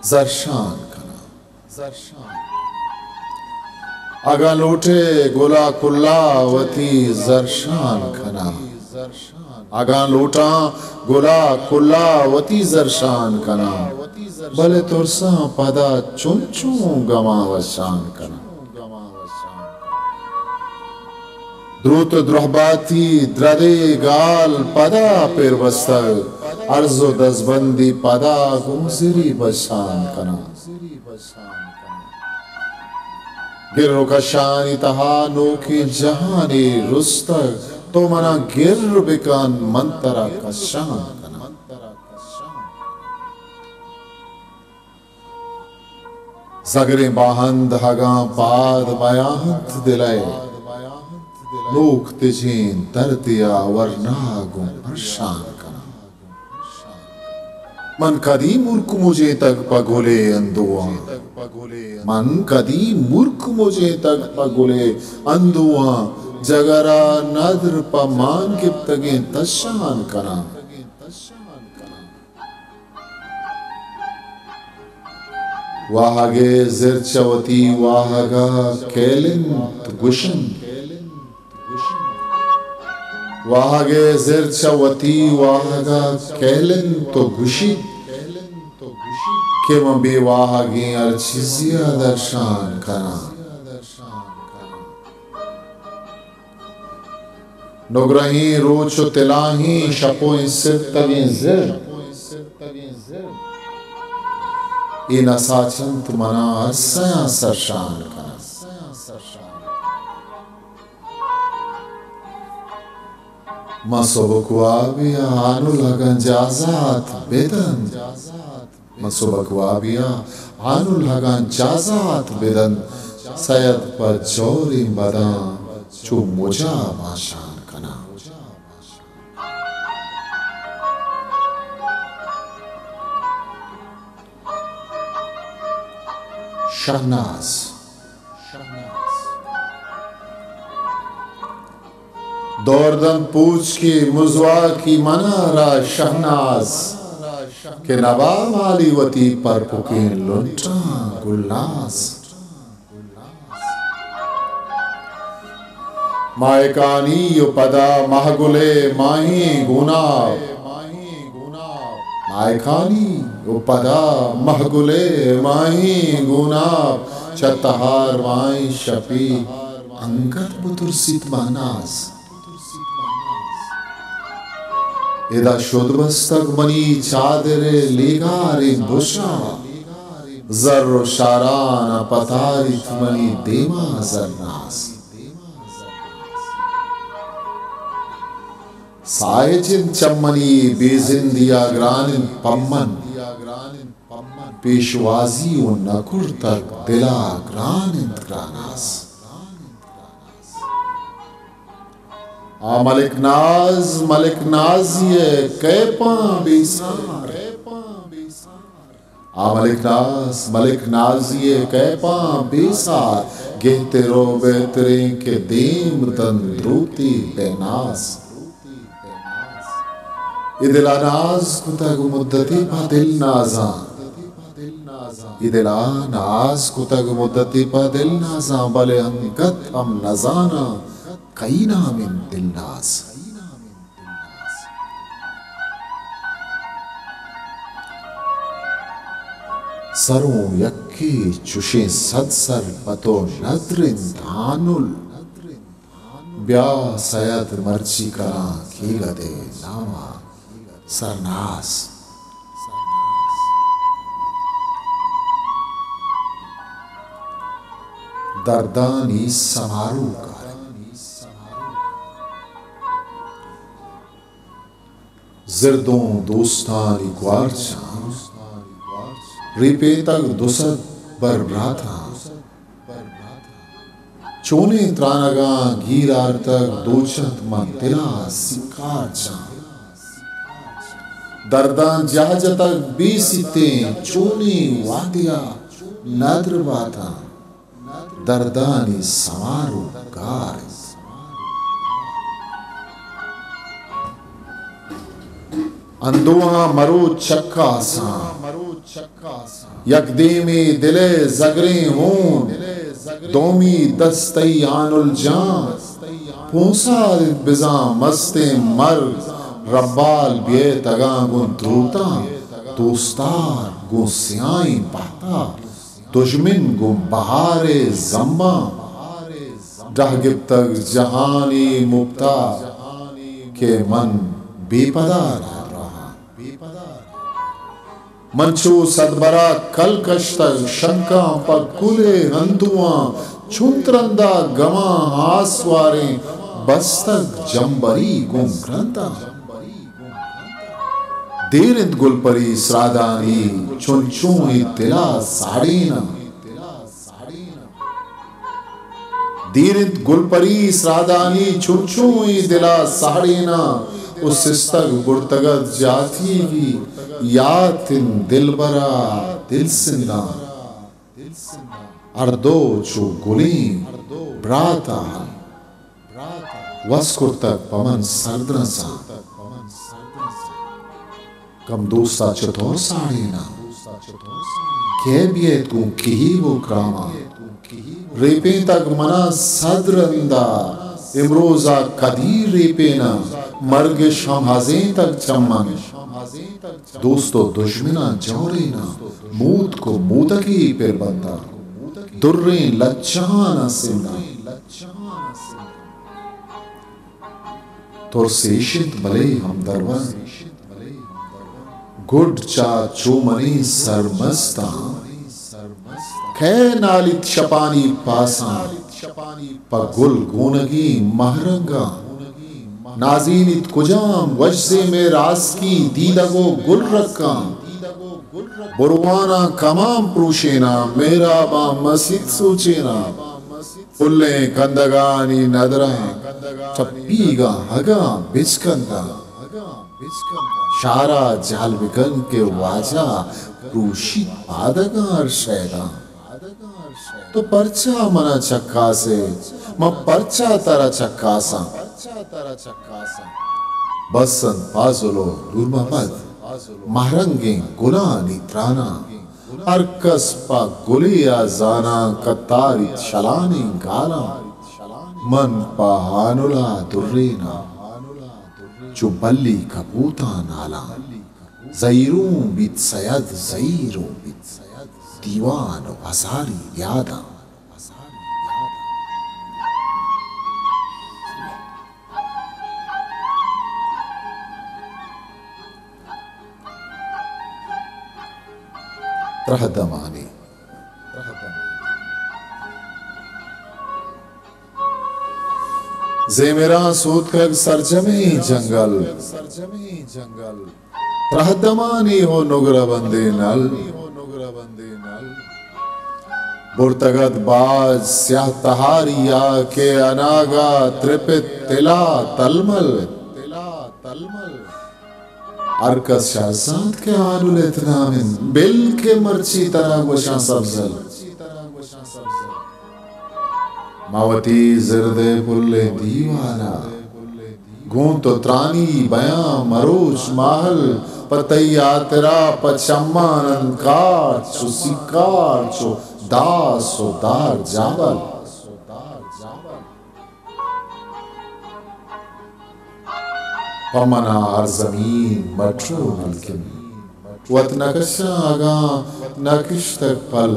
زرشان کناں۔ اگاں لوٹے گلا کلا وتی زرشان کناں۔ اگاں لوٹاں گلا کلا وتی زرشان کناں۔ بلے ترساں پدا چنچوں گماں وشان کناں۔ دروت ءُ درہباتی درد ءِ گال پدا پر بستگ، ارز ءُ دزبندی پدا گوں زری بشان کناں۔ گر ءُ کشانی تہا نوکیں جہانے رستگ، تو منا گر بکن، من ترا کشان کناں۔ زگریں باہند ہگاں پاد میاہنت دل ءِ، نوک تجیں دردے ءَ ورنا گوں پرشان کناں۔ من کدی مرک مجینتگ پہ گل ءِ اندوہاں، من کدی مرک مجینتگ پہ گل ءِ اندوہاں، جگر ءَ ندر پہ مان گپتگیں تشان کناں۔ واہگ ءِ زر چہ وتی واہگ ءَ کیل انت گوش انت۔ واہگ ءِ زر چہ وتی واہگ ءَ کیل انت ءُ گوشیت، کہ من بے واہگیں ہر چیزے ءَ درشان کناں۔ نگرہیں روچ ءُ تلاہیں شپ ءُ انسرتگیں زر، اے نساچ اَنت من ءَ ہر سیاں سرشان کناں۔ من سبک وابے آں، ہانل اگاں جازات بدنت۔ من سبک وابے آں، ہانل اگاں جازات بدنت۔ سید پہ جوریں بداں چو مجا باشان کناں۔ شہناز۔ دور دنت پوچ کہ مزواکی من ءَ را شہناز، کہ نبا مالی وتی پرپکیں لنٹاں گلناز۔ ماہکانی ءُ پدا مہگل ءِ ماہیں گوناپ، ماہکانی ءُ پدا مہگل ءِ ماہیں گوناپ، چہ تہار ماہیں شپی انگت بترسیت مہناز۔ ادا شد بستگ منی چادر ءِ لیگاریں بشا، زر ءُ شاران ءَ پتاریت منی دیما زرناز۔ ساہج اِنت چہ منی بے زندی ءَ گران اِنت پمن، پیشوازی ءُ نہ کرتگ دل ءَ گران اِنت گراناز۔ آ ملک ناز، ملک نازی ءِ کیپاں بے سار۔ آ ملک ناز، ملک نازی ءِ کیپاں بے سار۔ گہتے رو بہتریں کہ دیم دنت دروتی بے ناز۔ اے دل ءَ ناز کتگ مدتے پہ دل نازاں۔ اے دل ءَ ناز کتگ مدتے پہ دل نازاں، بلے انگت ہم نزاناں کئی نام اِنت دلناز۔ سروں یکے چشیں صد سر پہ تو ندر اِنت ہانل۔ بیا سید مرچی کناں کیگد ءِ نام ءَ سرناز۔ دردانی سمارو کار۔ زردوں دوستانی گوارچاں، ریپینتگ دو سد بر براتاں۔ چونیں ترانگاں گیر آرتگ، دوچنت من دل ءَ سیکارچاں۔ درداں جاہ جتگ بے سیتیں، چونیں وہدے ءَ ندر باتاں۔ دردانی سمارو گار اِنت۔ اندوہاں مروچ چکاساں، یک دیمی دل ءِ زگریں ہون، دومی دست تئی ہانل جان۔ پونسار اِنت بزاں مستیں مرگ، ربال بیئیت اگاں گوں دروتاں، دوستار گوں سیاہیں پہتا۔ دژمن گوں بہار ءِ زمباں، ڈاہ گپتگ جہانی مپتا کہ من بے پدا نادراہاں۔ من چو سدبرا کل کشتگ، شنکاں پہ کل ءِ ہندواں، چنت رندا گماں آسواریں، بستگ جمبری گوں گرنداں۔ دیر اِنت گلپری سرادانی، چنچوں اے دل ءَ ساڑیناں۔ دیر اِنت گلپری سرادانی، چنچوں اے دل ءَ ساڑیناں۔ او سستگ برتگ اَت جاتیگی، یات اِنت دلبر ءَ دل سنداں۔ ہر دو چو گلیں برات ءَ ہم وس کرتگ پہ من سردرساں۔ کم دوست ءَ چتور ساڑیناں؟ کئے بیئیت گوں کہیب ءُ کراماں؟ ریپینتگ من ءَ سد رندا، امروز ءَ کدی ریپیناں؟ مرگش ہم ہزینتگ چہ من۔ دوست و دژمناں جوریناں، موتک و موتکی پر بنداں، دریں لچہاناں سنداں۔ ترس ایش انت بلے ہمدرور، گڈ چہ چو منی سرمستاں۔ کئے نالیت شپانی پاساں، پہ گل گونگیں مہرنگاں۔ نازینیت کجام وش زیمے راسکی دیدگ و گل رکاں۔ برواناں کمام پروشیناں، مہراباں مسیت سوچیناں۔ پلیں کندگانی ندراں، ٹپیگاں ہگاں بچکنداں۔ شارا جہل بکن کہ واجہ پروشیت پادگاں ہر شیداں۔ تو پرچا منا چکاسے، من پرچا ترا چکاساں؟ بس انت پازل و نور محمد، مہرنگیں گلانی تراناں۔ ہر کس پہ گلے ء زاناں، کتاریت شلانیں گالاں۔ من پہ ہانل ء دریناں، چو بلی کپوتاں نالاں۔ زہیروں بیت سید، زہیروں بیت دیوان و ہزاری یاداں۔ ترہدمانی۔ زیمراں سوتکگ سرجمیں جنگل، ترہدمانی ہو نگرہ بندیں نل۔ برتگ ات باج سیاہ تہاری ء کہ اناگہ ترپت تلا تلمل۔ ہر کس شر زانت کہ آنل ء تنام انت، بل کہ مرچی ترا گوشاں سبزل۔ ما وتی زرد ء پلیں دیوان ء گوں تو ترانی بیاں مروچ ماہل، پہ تئی ہاترا پہ چمانن کارچ و سیکارچ و داس و دار جابل۔ پہ منا ہر زمین مٹر و ملکن، وت نہ کشاں اگاں نہ کشتگ پل۔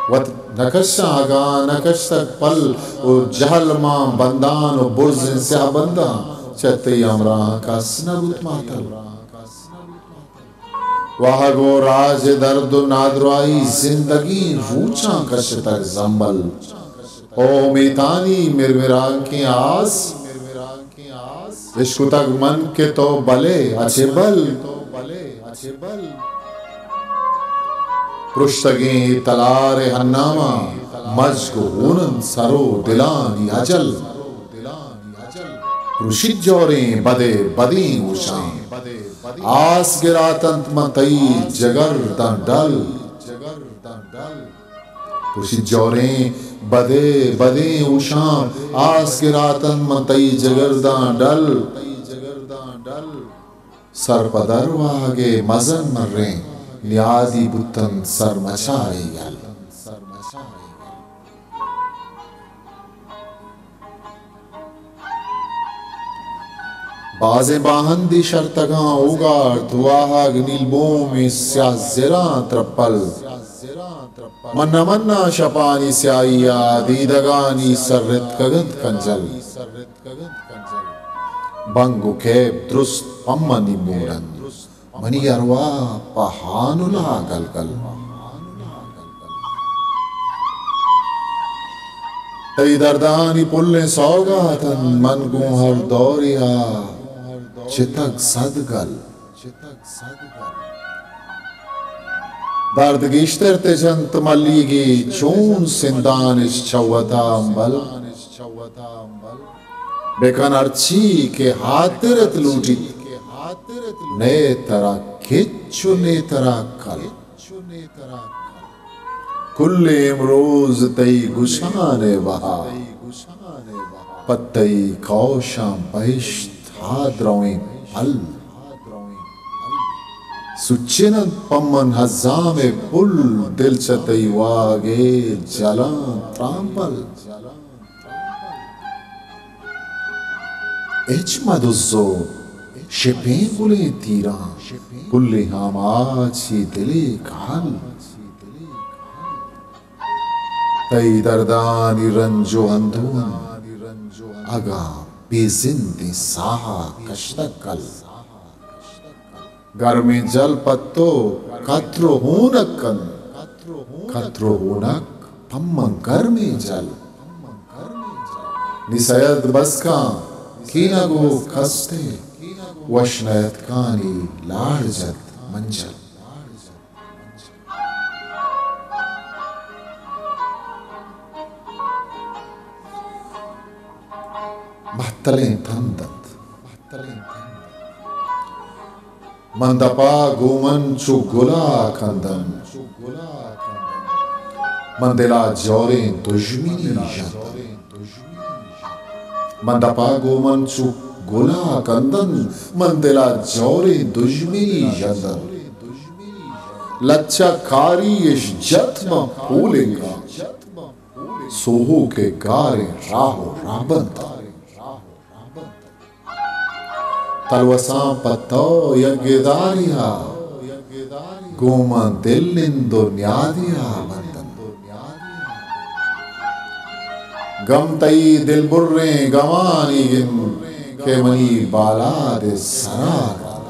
وت نہ کشاں اگاں نہ کشتگ پل، و جہل ماں بندان و برزیں سیاہ بنداں، چہ تئی ہمراہاں کس نہ بوت ماتل۔ واہگ و راج درد و نادراہی زندگیں روچاں کشتگ زمبل۔ او میتانی مرمرانکیں آس، اشکتگ من کہ تو بلے اچے بل۔ پرشتگیں تلار ہناماں مجگ و ہونن سر و دلانی اجل۔ پروشیت جوریں بدے بدیں ہوشاں، آس گراتنت من تئی جگر داں ڈل۔ پروشیت جوریں بدے بدیں ہوشاں، آس گراتنت من تئی جگر داں ڈل۔ سر پہ در واہگے مزن مریں، نیادی بوتنت سر مچارے یل۔ بازیں باہندی شرتگاں اوگارت، واہگ نیلبومیں سیاہ زراں ترپل۔ من نہ مناں شپانی سیاہی ء، دیدگانی سر رتکگ انت کنجل۔ بنگ و کیب درست پمنی موڑ انت، منی ارواہ پہ ہانل ء گلگل۔ تئی دردانی پلیں سوگات انت، من گوں ہر دورے ء چتگ صد گل۔ درد گیشتر تچنت ملیگی، چون سندانش چہ وتا امبل۔ بکن ہرچی کہ ہاترت لوٹیت، نئے ترا کچ و نئے ترا کل۔ کل امروز تئی گشان ء بہا، پہ تئی کوشاں بہشت ء درویں پل۔ سچن انت پمن ہزام ء پل، دل چہ تئی واہگ ء جلاں ترامپل۔ ہچ مہ دزو، شپیں گلیں تیراں، گلیں آماچ ءِ دلے کہل۔ تئی دردانی رنج ءُ اندوہ، اگاں بے زندیں ساہ ءَ کشتگ کل۔ گرمیں جل پہ تو کتر ءُ ہونک کنت، کتر ءُ ہونک پہ من گرمیں جل۔ نی سید بس کن کینگ ءُ کست ءِ، وش نہ اتکانی لاڑ جت منجل۔ مہتلیں تند انت۔ من دپا گوں من چو گلا کندن، من دلا جوریں دژمنی ژندن۔ من دپا گوں من چو گلا کندن، من دلا جوریں دژمنی ژندن۔ لچہ کاری اش جت من پولنگاں، سوہو کہ گاریں راہ ءُ راہبنداں۔ تلوساں پہ تو یک گدارے ءَ، گوں من دل نند ءُ نیادے ءَ بندن۔ گم تئی دلبریں گمانی انت کہ منی بالاد ءِ سرا رند۔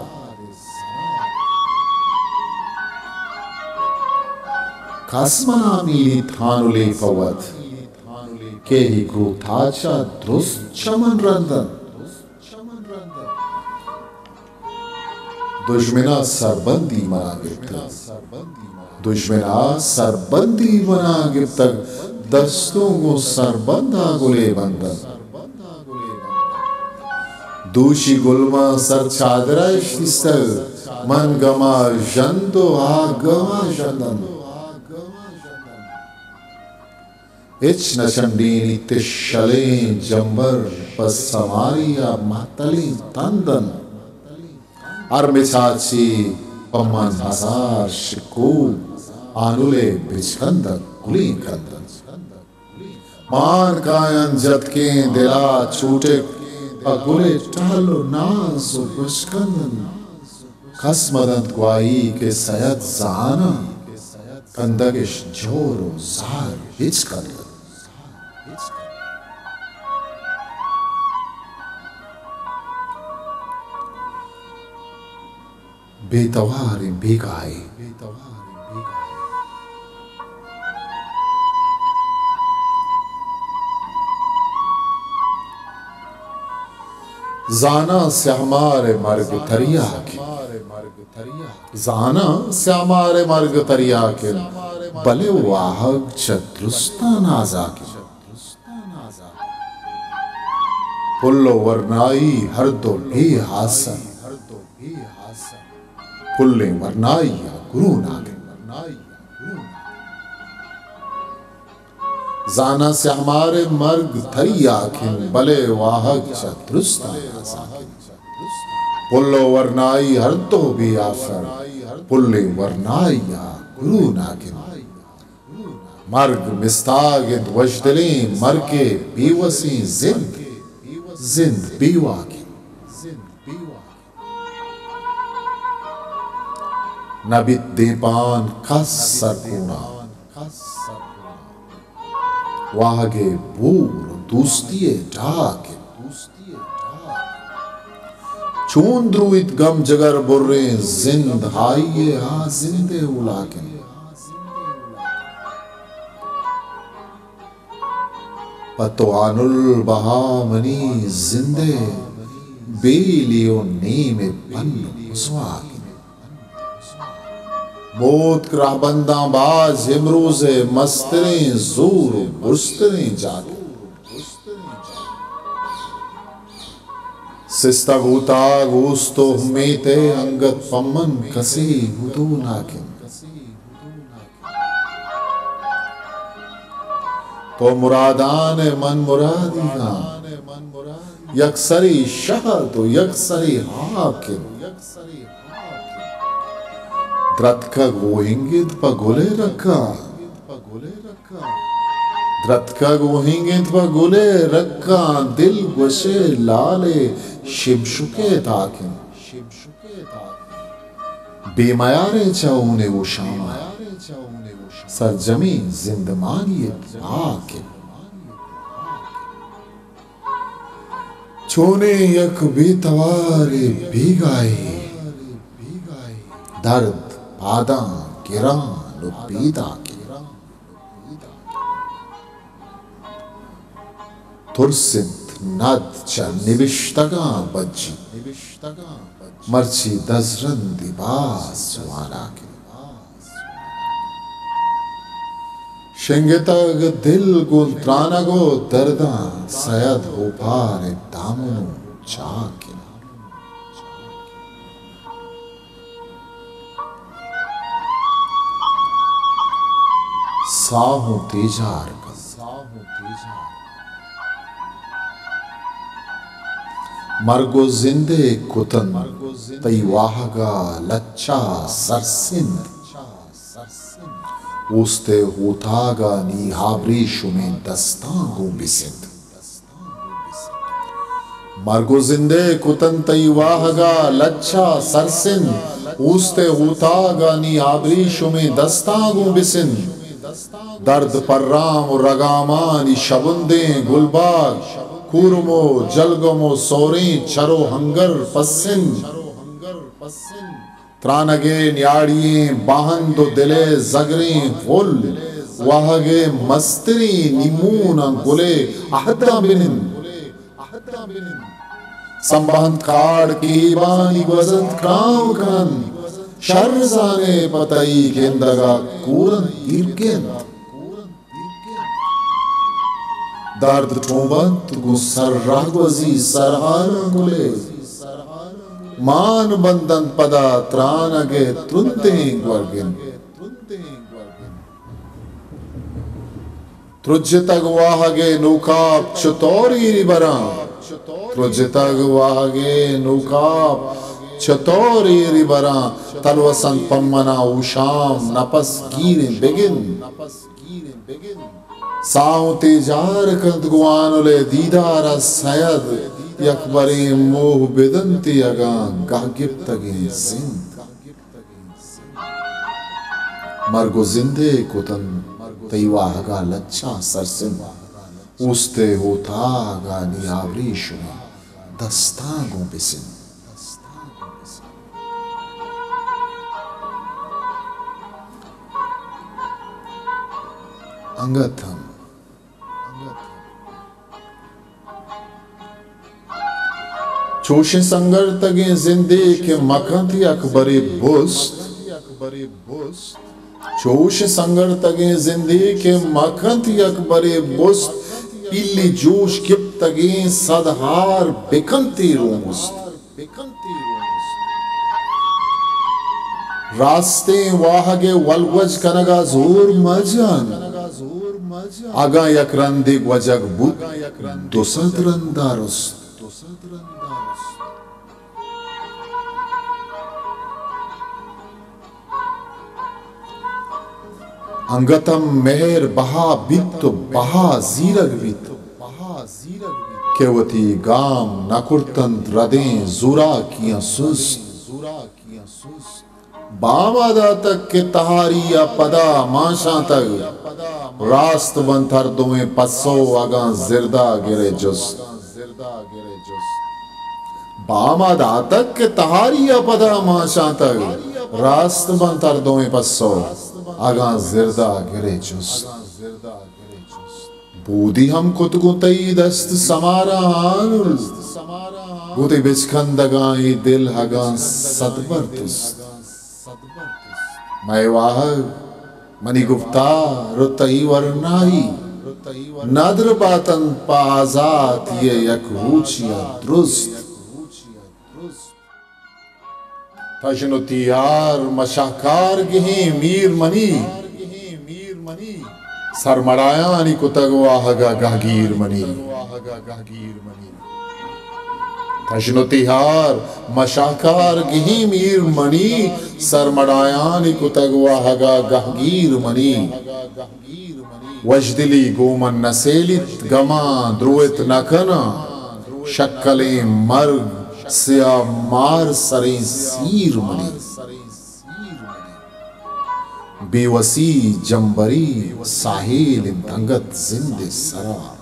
کس منا میلیت ہانلے پہ وت، کہ اے گروتاچ ءَ درست چہ من رندن۔ دژمن ءَ سربندی منا گپتگ، دژمن ءَ سربندی منا گپتگ، دستوں گوں سربند ءَ گلے بندن۔ دوشی گل ماں سر چادر ءَ اش دیستگ، من گم ءَ ژند ءُ آ گم ءَ ژندن۔ ہچ نہ چنڈینیت شلیں جمبر پہ سماری ءَ مہتلیں تند انت۔ ہر مچاچی پہ من ہزار شکول، آنل ءِ بچکندگ گلیں کند انت۔ مان کاینت جتکیں دل ءَ چوٹک، پہ گل ءِ ٹہل ءُ ناز ءُ گوشکند انت۔ کس مہ دنت گواہی کہ سید زاناں، کندگ اش جور ءُ زہر ہچ کند انت۔ بے تواریں بیگاہے، زاناں سیاہمار ءِ مرگ تریاک انت۔ زاناں سیاہمار ءِ مرگ تریاک انت، بلے واہگ چہ درستاں نازاک انت۔ پل ءُ ورنائی ہر دو بے آس انت، پلیں ورنائی ءَ گروناک انت۔ زاناں سیاہمار ءِ مرگ تریاک انت، بلے واہگ چہ درستاں نازاک انت۔ پل ءُ ورنائی ہر دو بے آس انت، پلیں ورنائی ءَ گروناک انت۔ مرگ مستاگ انت وشدلیں، مرگ ءِ بے وسیں زند، زند بے واک انت۔ نہ بیت دیپان کس سرکوناں، واہگ ءِ بور ءُ دوستی ءِ ڈاک انت۔ چون درویت گم جگر بریں زند، ہائی ءِ آ زند ءِ اولاک انت۔ پہ تو آنل بہا منی زند ءِ بیلی ءُ نیم ءِ پن ءُ مسواک انت۔ موتک رہبنداں باز امروز ءِ مستریں زور ءُ برزتریں جاک انت۔ سستگ اوتاگ اوست ءُ امیت ءِ انگت پمن کسے گدوناک انت۔ تو مرادان ءِ من مرادیگاں، یک سرے شہد ءُ یک سرے ہاک انت۔ درتکگ اوہنگ انت پہ گل ءِ رکاں، درتکگ اوہنگ انت پہ گل ءِ رکاں، دل گوش ئے لال ءِ شمشک ءِ تاک انت۔ بے میارے چہ ہون ءِ ہوشام ءَ، سرجمیں زندمانی ءَ پاک انت۔ چونیں یک بے توارے بیگاہے، درد پاداں گران و پیداک انت۔ ترس انت ند چہ نبشتگاں بجی، مرچی دزرندی باز واناک انت۔ شنگتگ دل گوں ترانگ و درداں، سید ہوپار ءِ دامن و چاک انت۔ ساہ و تیجار کنت۔ مرگ و زندے کتن تئی واہگا لچا سرسند۔ اوست ءِ ہوتاگانی ہابریشمیں دستاں گوں بسند۔ مرگ و زندے کتن تئی واہگا لچا سرسند، اوست ءِ ہوتاگانی آبریشمیں دستاں گوں بسند۔ درد پرام و رگامانی شبندیں گلباگ، کورم و جلگم و سوریں چر و ہنگر پسند۔ ترانگے نیاڑییں باہند و دلے زگریں ہل، واہگے مستریں نیموناں گلے عہداں بنند۔ سمبہند کاڑ کیبانی گوزنت کرام کنند، شر زانے پہ تئی گندگا کورنت دیرگند۔ درد ٹومبنت گوں سر رہگوزی سرہاراں گلے، مان بندنت پدا ترانگ ءِ ترندیں گورگند۔ ترجتگ واہگ ءِ نوکاپ چتور ایری براں، ترجتگ واہگ ءِ نوکاپ چتور ایری براں، تلوسنت پمنا اوشام نپس گیریں بگند۔ ساہ و تیجار کنت گوں آنل ءِ دیدار ءَ سید، یک بریں موہ بدنتی اگاں گہ گپتگیں زند۔ مرگ و زندے کتن تئی واہگا لچا سرسند، اوست ءِ ہوتاگانی آبریشمیں دستاں گوں بسند۔ انگت ہم چوشیں سنگرتگیں زندے کہ مکنت یک برے بست، چوشیں سنگرتگیں زندے کہ مکنت یک برے بست، پیلی جوش گپتگیں صد ہار بکنتی رومست۔ راستیں واہگ ءِ ولگوج کنگا زور مجن، اگاں یک رندے گوجگ بوت، دو سد رندا رست۔ انگت ہم مہر بہا بیت و بہا زیرگ بیت کہ وتی گام نہ کرتنت ردیں زوراکیاں سست۔ بامادا تک کہ تہاری ءَ پدا مانشانتگ، راست بنت ہر دوئیں پسو اگاں زردا گرے جست۔ بامادا تک کہ تہاری ءَ پدا مانشانتگ، راست بنت ہر دوئیں پسو اگاں زردا گرے جست۔ بودی ہم کت گوں تئی دست سمارا آنل، گوں تئی بچکندگاں اے دل ہگاں صد بر تست۔ مئے واہگ، منی گپتار و تئی ورنائی، ندر باتنت پہ آزاتی ءِ یک روچے ءَ درست۔ تژن و تیہار مشاہکار گہیں میر منی، سرمڑایانی کتگ واہگ ءَ گہگیر منی۔ تژن و تیہار مشاہکار گہیں میر منی، سرمڑایانی کتگ واہگ ءَ گہگیر منی۔ وشدلی گوں من نہ سیلیت، گماں دروت نہ کناں، شکلیں مرگ سیاہ مار سریں سیر منی۔ بے وسی جمبری ساحیل انت انگت زند ءِ سرا۔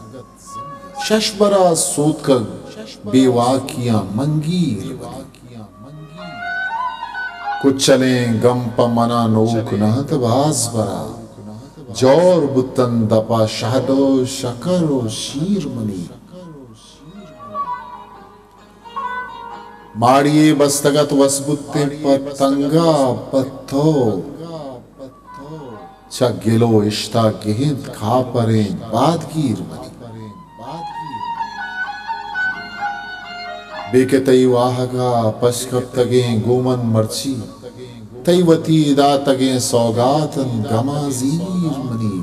شش برا سوتکگ بے واکیاں منگیر منی۔ کچلیں گم پہ منا نوک نہ انت باز برا۔ جور بوتن دپا شہد و شکر و شیر منی۔ ماڑی ءَ بستگ ات وس بوتیں پہ تنگا پہ تو۔ چہ گل و اشتاگہ انت کاپریں بادگیر منی۔ بے کہ تئی واہگا پش کپتگیں گوں من مرچی، تئی وتی داتگیں سوگات انت گمازیر منی۔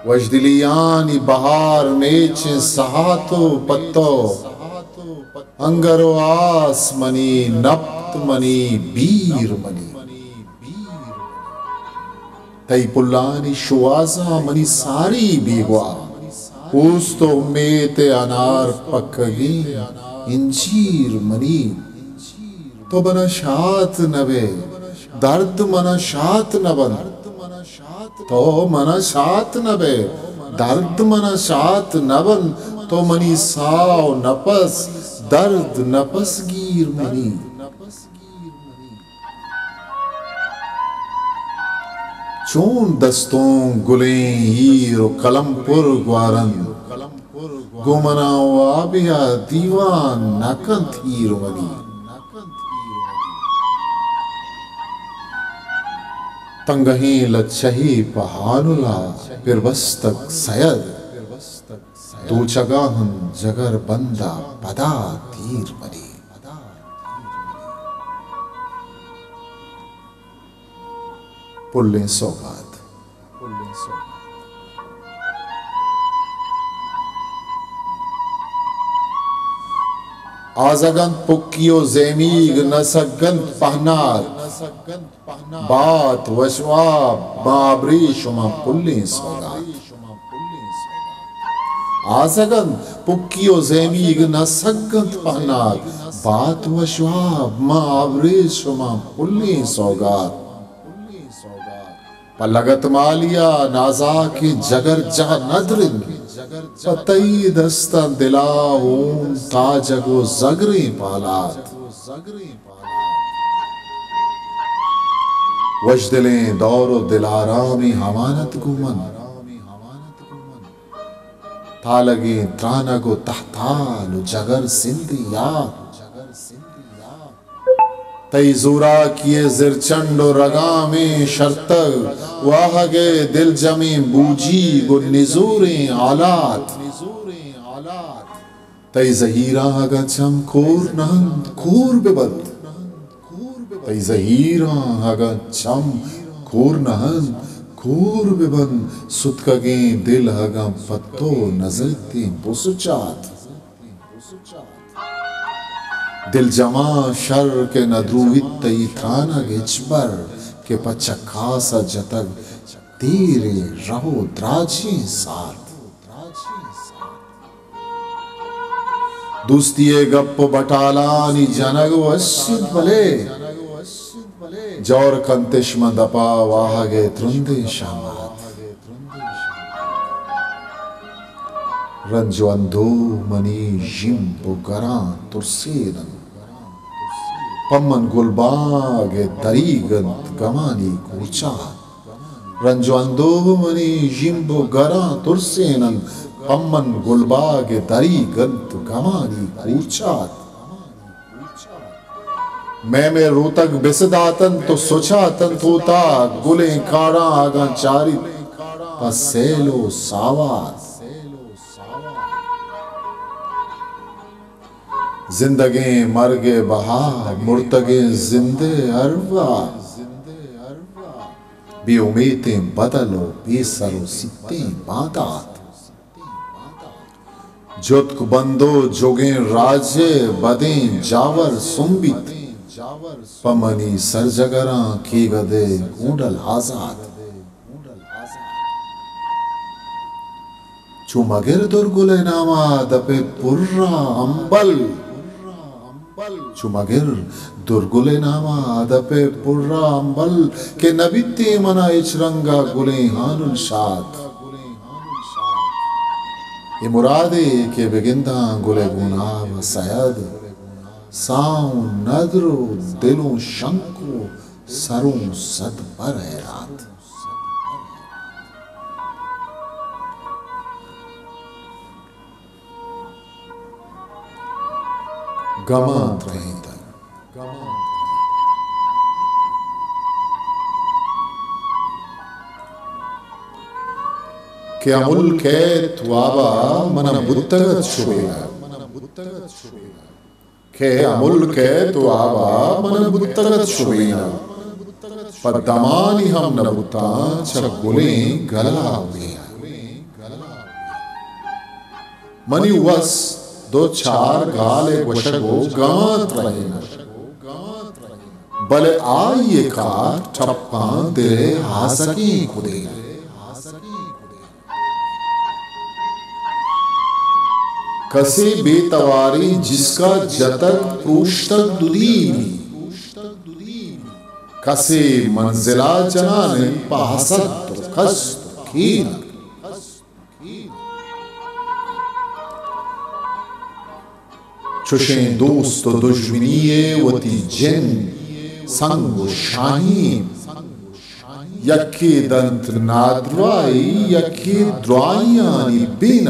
وشدلیانی بہار میچیں سہات و پہ تو۔ انگر و آس منی، نپت منی، بیر منی۔ تئی پلانی شوہازاں منی ساری بیگواہ۔ اوست و امیت انار پکگیں انجیر منی۔ تو منا شات نہ بئے، درد منا شات نہ بنت۔ تو منا شات نہ بئے، درد منا شات نہ بنت۔ تو منی ساہ و نپس، درد نپس گیر منی۔ چون دستونک گلیں ہیر و کلم پر گوارنت، گوں منا وابے ءَ دیوان نہ کنت ہیر منی۔ تنگہیں لچہے پہ ہانل ءَ پر بستگ سید، دوچگا انت جگر بند ءَ پدا تیر منی۔ پلیں سوگات۔ آزگ انت پکی و زیمیگ نہ سگ انت پہنات۔ بات وش واب ماں ابریشماں پلیں سوگات۔ آزگ انت پکی و زیمیگ نہ سگ انت پہنات۔ بات وش واب ماں ابریشماں پلیں سوگات۔ پہ لگتمالیا نازاکیں جگر جاہ ندرنت۔ پہ تئی دستاں دلا ہون تاجگ و زگریں پالات۔ وشدلیں دور و دلارامیں امانت گوں من۔ تالگیں ترانگ و تہتال و جگر سندیں یات۔ تئی زوراکی ءِ زرچنڈ و رگامیں شرتگ، واہگ ءِ دلجمیں بوجیگ و نزوریں حالات۔ تئی زہیراں اگاں چم کور نہ انت، کور بہ بنت۔ تئی زہیراں اگاں چم کور نہ انت، کور بہ بنت۔ ستکگیں دل اگاں پہ تو نزرتیں بسچات۔ دلجماں شر کہ نہ دروہیت تئی ترانگ ہچبر، کہ پہ چکاس ءَ جتگ دیریں رہ و دراجیں ساعت۔ دوستی ءِ گپ و بٹالانی جنگ وش انت بلے، جور کنتش من دپا واہگ ءِ ترندیں شامات۔ رنج و اندوہ منی ژیمب و گراں ترسین انت، پہ من گلبانگ ءِ دریگ انت گمانی کورچات۔ رنج و اندوہ منی ژیمب و گراں ترسین انت، پہ من گلبانگ ءِ دریگ انت گمانی کورچات۔ مئے مئے روتگ بس داتنت و سچاتنت اوتاک، گلیں کاڑاں اگاں چاریت پہ سیل و ساوات۔ زندگیں مرگ ءِ بہا، مرتگیں زند ءِ ارواہ۔ بے امیتیں بدل و بے سر و سیتیں باندات۔ جتک بند و جوگیں راج ءِ بدیں جاور سمبیت۔ پہ منی سرجگراں کیگد ءِ گونڈل آزات۔ چو مگر درگل ءِ نام ءَ دپ ءِ پر ءَ امبل۔ چو مگر درگل ءِ نام ءَ دپ ءِ پر ءَ امبل، کہ نہ بیتیں من ءَ ہچ رنگ ءَ گلیں ہانل شات۔ اے مرادے کہ بگنداں گل ءِ گوناب ءَ سید، ساہ اوں ندر ءُ دل اوں شنک ءُ سر اوں صد بر حیرات۔ گماں ترہینتگ کہ امل کئیت واب ءَ من ءَ بوتگ ات شبین ءَ۔ کہ امل کئیت واب ءَ من ءَ بوتگ ات شبین ءَ۔ پہ دمانی ہم نہ بوتاں چہ گلیں گل ءَ بین ءَ۔ منی وس دو چار گال ءِ گوشگ ءُ گماں ترہینگ، بلے آئی ءِ کار ٹپاں دل ءِ آزگیں کدین ءَ۔ کسے بے تواریں جسک ءَ جتگ پروشتگ دودیمی، کسے منزل ءَ جنان انت پہ حسد ءُ قصد ءُ کین ءَ۔ چشیں دوست ءُ دژمنی ءَ وتی جند سنگ ءُ شاہین، یکے دنت نادراہی، یکے دراہیانی بینگ۔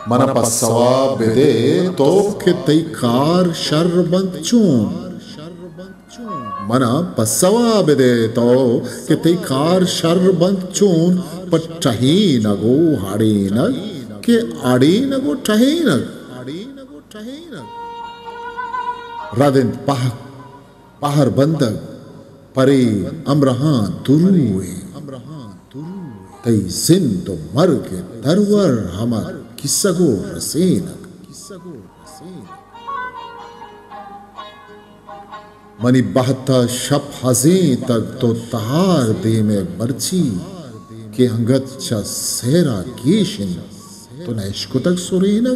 من ءَ پسوا بدے تو کہ تئی کار شر بنت چون؟ من ءَ پسوا بدے تو کہ تئی کار شر بنت چون؟ پہ ٹہینگ ءُ اڑینگ، کہ اڑینگ ءُ ٹہینگ۔ رد انت پہک پہر بندگ، پرے ہمراہاں دروئیں۔ تئی زند ءُ مرگ ءِ درور ہمک کسگ ءُ رسینگ۔ منی بہت ءَ شپ ہزینتگ تو تہار دیم ءَ مرچی کہ انگت چہ سہر ءَ گیش انت تو نہ اشکتگ سرینگ۔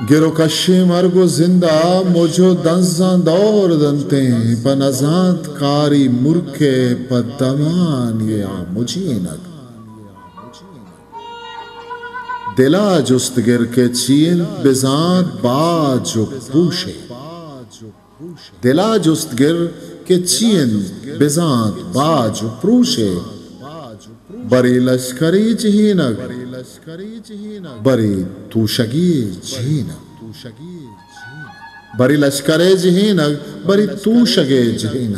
گر ءُ کشیں مرگ ءُ زند ءَ مج ءُ دنزاں دور دنتیں، پہ نزانت کاری مرک ءَ پہ دمانی ءَ مجینگ۔ دل ءَ جست گر کہ چی انت بزانت باج ءُ پروش ءَ۔ دل ءَ جست گر کہ چی انت بزانت باج ءُ پروش ءَ۔ برے لشکرے جہینگ، برے توشگے جہینگ۔ برے لشکرے جہینگ، برے توشگے جہینگ۔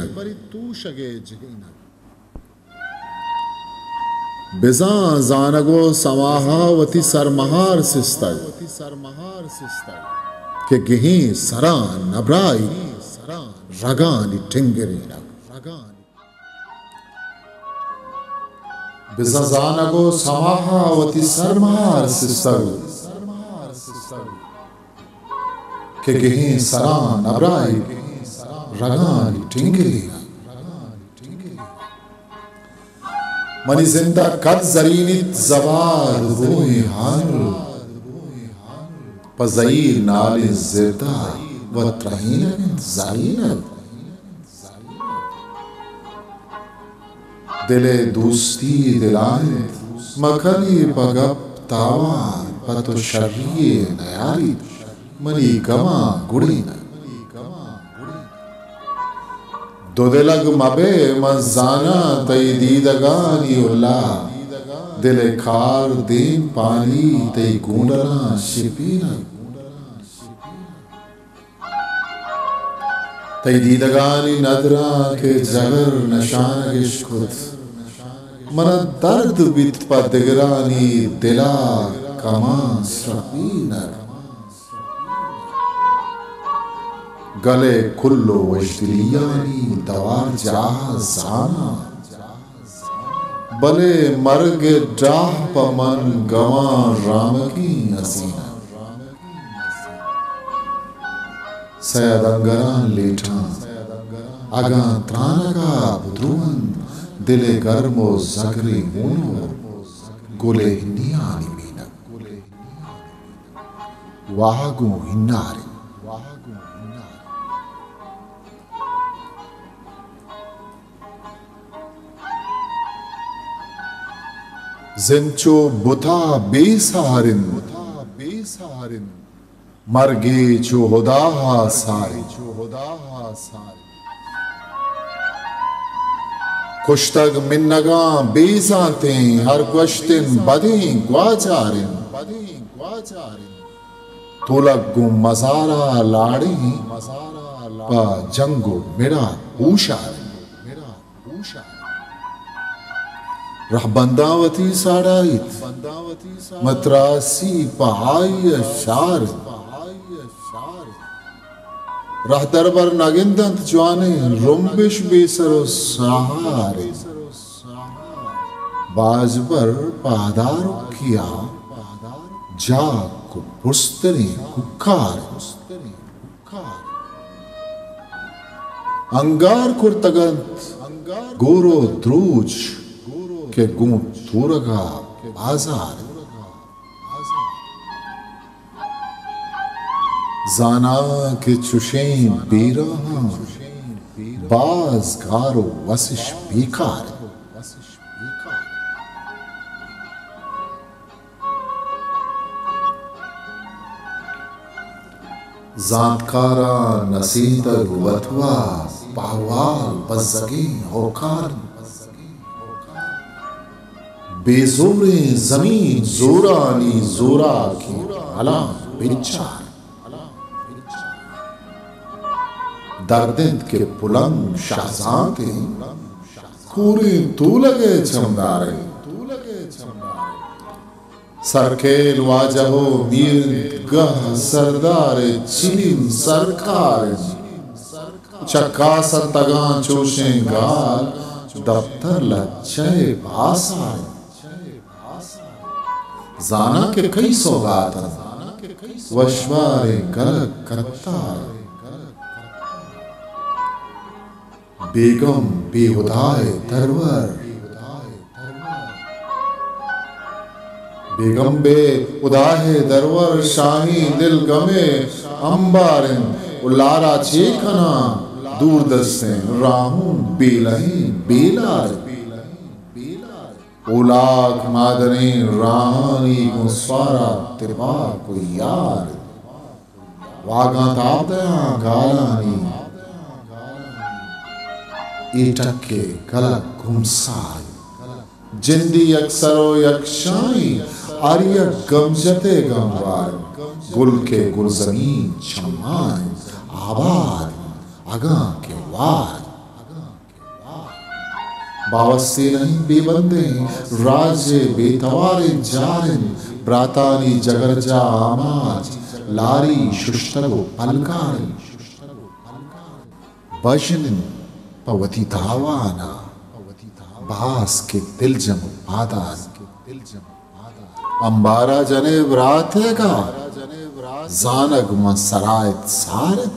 بزاں زانگ ءُ سماہ ءَ وتی سرمہار سستگ کہ گہیں سراں نبراہی رگانی ٹنگرینگ۔ بزاں زانگ ءُ سماہ ءَ وتی سرمہار سستگ کہ گہیں سراں نبراہی رگانی ٹنگرینگ۔ منی زند ءَ کد زرینیت زباد بوئیں ہانل، پہ زہیر نالیں زرد ءَ وت ترہینگ انت زرینگ۔ دل ءِ دوستی دل ءَ انت، مکن ئے پہ گپ تاوان، پہ تو شری یے نیاریت منی گماں گڑینگ۔ دودلگ مبئے من زاناں تئی دیدگانی الا، دل ءِ کار دیم پانی تئی گونڈلاں شپینگ۔ تئی دیدگانی ندراں کہ جگر نشانگ اش کت، من ءَ درد بیت پہ دگرانی دل ءَ کماں سرپینگ۔ گل ءِ کل ءُ وشدلیانی دوار جاہ زاناں، بلے مرگ ءِ ڈاہ پہ من گواں رامگیں ہزینگ۔ سید انگراں لیٹاں اگاں ترانگ ءَ بدرو انت، دل ءِ گرم ءُ زگریں ہون ءُ گل ءِ ہنیانی مینگ۔ واہ گوں ہناریں۔ زند چو بتا بے سار انت، مرگے چو ہدا ءَ سار انت۔ کشتگ منگاں بے زانتیں، ہر گوشت انت بدیں گواجار انت۔ تولگ گوں مزار ءَ لاڑیں، پہ جنگ ءُ مڑ ءَ ہوشار انت۔ رہبنداں وتی ساڑائیت، متراسی پہ آئی ءَ شار انت۔ رہدربر نہ گندنت جوانیں، رمبش بے سر ءُ ساہار انت۔ باز بر پہ ہدارکی ءَ جاک ءُ پستریں کوکار انت۔ انگار کرتگ انت گور ءُ دروچ کہ گوں تورگ ءَ بازار انت۔ زاناں کہ چشیں بیراہاں باز گار ءُ وسش بیکار انت۔ زانتکاراں نسیتگ وتوا پہوال بزگیں ہوکار انت۔ بے زوریں زمین زورانی زوراکیں ہلاں بچار۔ درد انت کہ پلنگ شہزانتیں کوریں تولگ ءِ چمدار انت۔ سرکیل واجہ ءُ میر انت گہ سردار ءِ چنین سرکار انت۔ چکاس اتگاں چوشیں گال دپتر لچہ ءِ باسار انت۔ زاناں کہ کئی سوگات انت وشباریں گلگ کتار انت۔ بیگم بے ہدا ءِ درور، بیگم بے ہدا ءِ درور شاہیں دل گم ءِ امبار انت ءُ لارا چے کناں دور دستیں راہون بیلہیں بیلار انت۔ اولاک مادنیں راہانی گوں سوارا تپاک ءُ یار انت۔ واگاں تاب دیاں گالانی اے ٹک ءِ گلگ گمسار انت۔ جندی یک سر ءُ یک شاہیں ہر یک گم جتے گموار انت۔ گل کہ گلزمین چماں انت آباد انت اگاں کہ وار انت۔ باوستے نہ انت بے بندیں راج ءِ بے تواریں جار انت۔ براتانی جگرجاہ آماچ لاری ششتگ ءُ پلگار انت۔ بژن انت پہ وتی تاوان ءَ باز کہ دلجم ءُ پادار انت۔ امبارا جنئے براتیگا زانگ من سرایت سار انت۔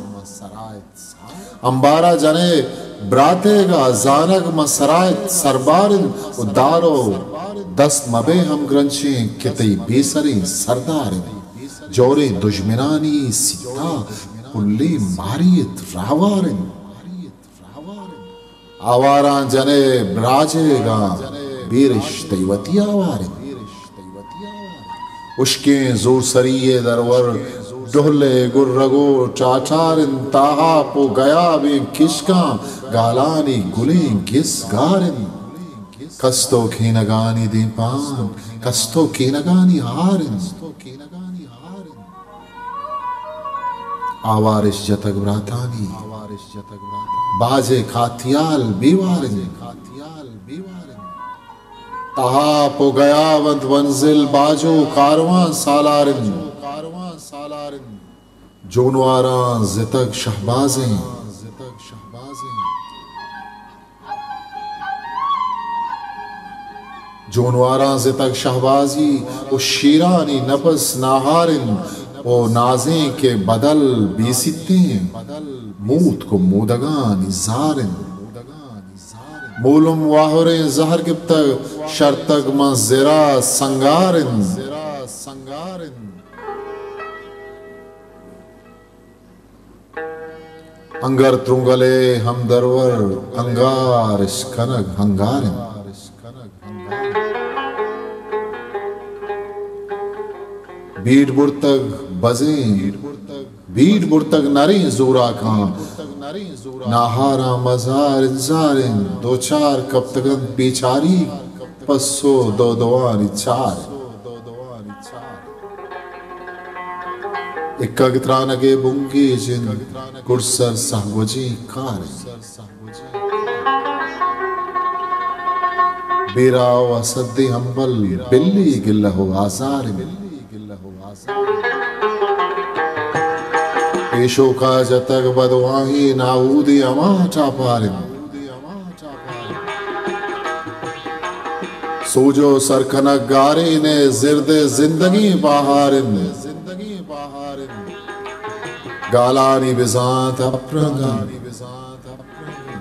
امبارا جنئے براتیگا زانگ من سرایت سربار انت ءُ دار ءُ دست مبے ہمگرنچیں کہ تئی بے سریں سردار انت۔ جوریں دژمنانی سیتا پلیں ماریت راوار انت۔ آواراں جنئے براجیگاں بیرش تئی وتی آوار انت۔ ہشکیں زورسری ءِ درور ڈہل ءِ گرگ ءُ ٹاٹار انت۔ تاہاپ ءُ گیابیں کشکاں گالانی گلیں گس گار انت۔ کست ءُ کینگانی دیمپان، کست ءُ کینگانی ہار انت۔ آوارش جتگ براتانی باجے کاتیال بیوار انت۔ تہاپ ءُ گیاب انت منزل باجو کاروان سالار انت۔ جونواراں زتگ شہبازیں جونواراں زتگ شہبازی ءُ شیرانی نپس ناہار انت ءُ نازینک ءِ بدل بے سیتیں موتک ءُ مودگانی زار انت۔ مولم واہریں زہر گپتگ، شرتگ من زرا سنگار انت۔ انگر ترونگلے ہمدرور انگار اشکنگ ہنگار انت۔ بیڑ برتگ بزیں، بیڑ برتگ نریں زوراکاں، ناہاراں مزار انت زار انت، دوچار کپتگ انت بیچاری، پسو دو دوانی چار انت۔ اکگ ترانگے بنگیج انت، گڈسر سہگوجیں کار انت۔ بیرا و اسدیں ہمبل بلی گلہ و آزار انت۔ پیشوکا جتگ بدواہیں ناہودیں ہما ٹاپار انت۔ سوج و سرکنگ گارین ء زرد ء زندگیں باہار انت۔ گالانی بزانت اپرنگ انت،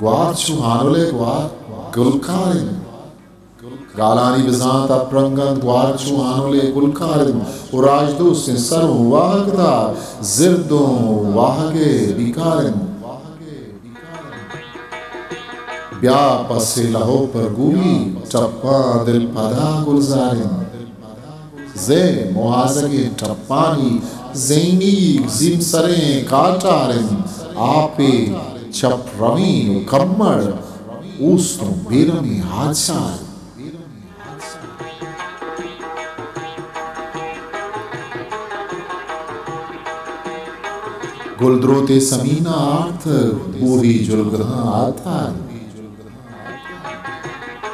گوار چو ہانل ء گوار گلکار انت۔ گالانی بزانت اپرنگ انت، گوار چو ہانل ء گلکار انت۔ و راجدوستیں سر و واہگدار زرد و واہگ ء بیکار انت۔ بیا پسے لہو پر گولی ٹپاں دل پدا گلزار انت۔ زیم و آزگیں ٹپانی زیمی زیمسریں کاٹار انت۔ آپے چپ روین و کمڑ اوست و بیرمیں آچار انت۔ گلدروتے سمینہ آرتگ، بوہی جلگہاں آتار۔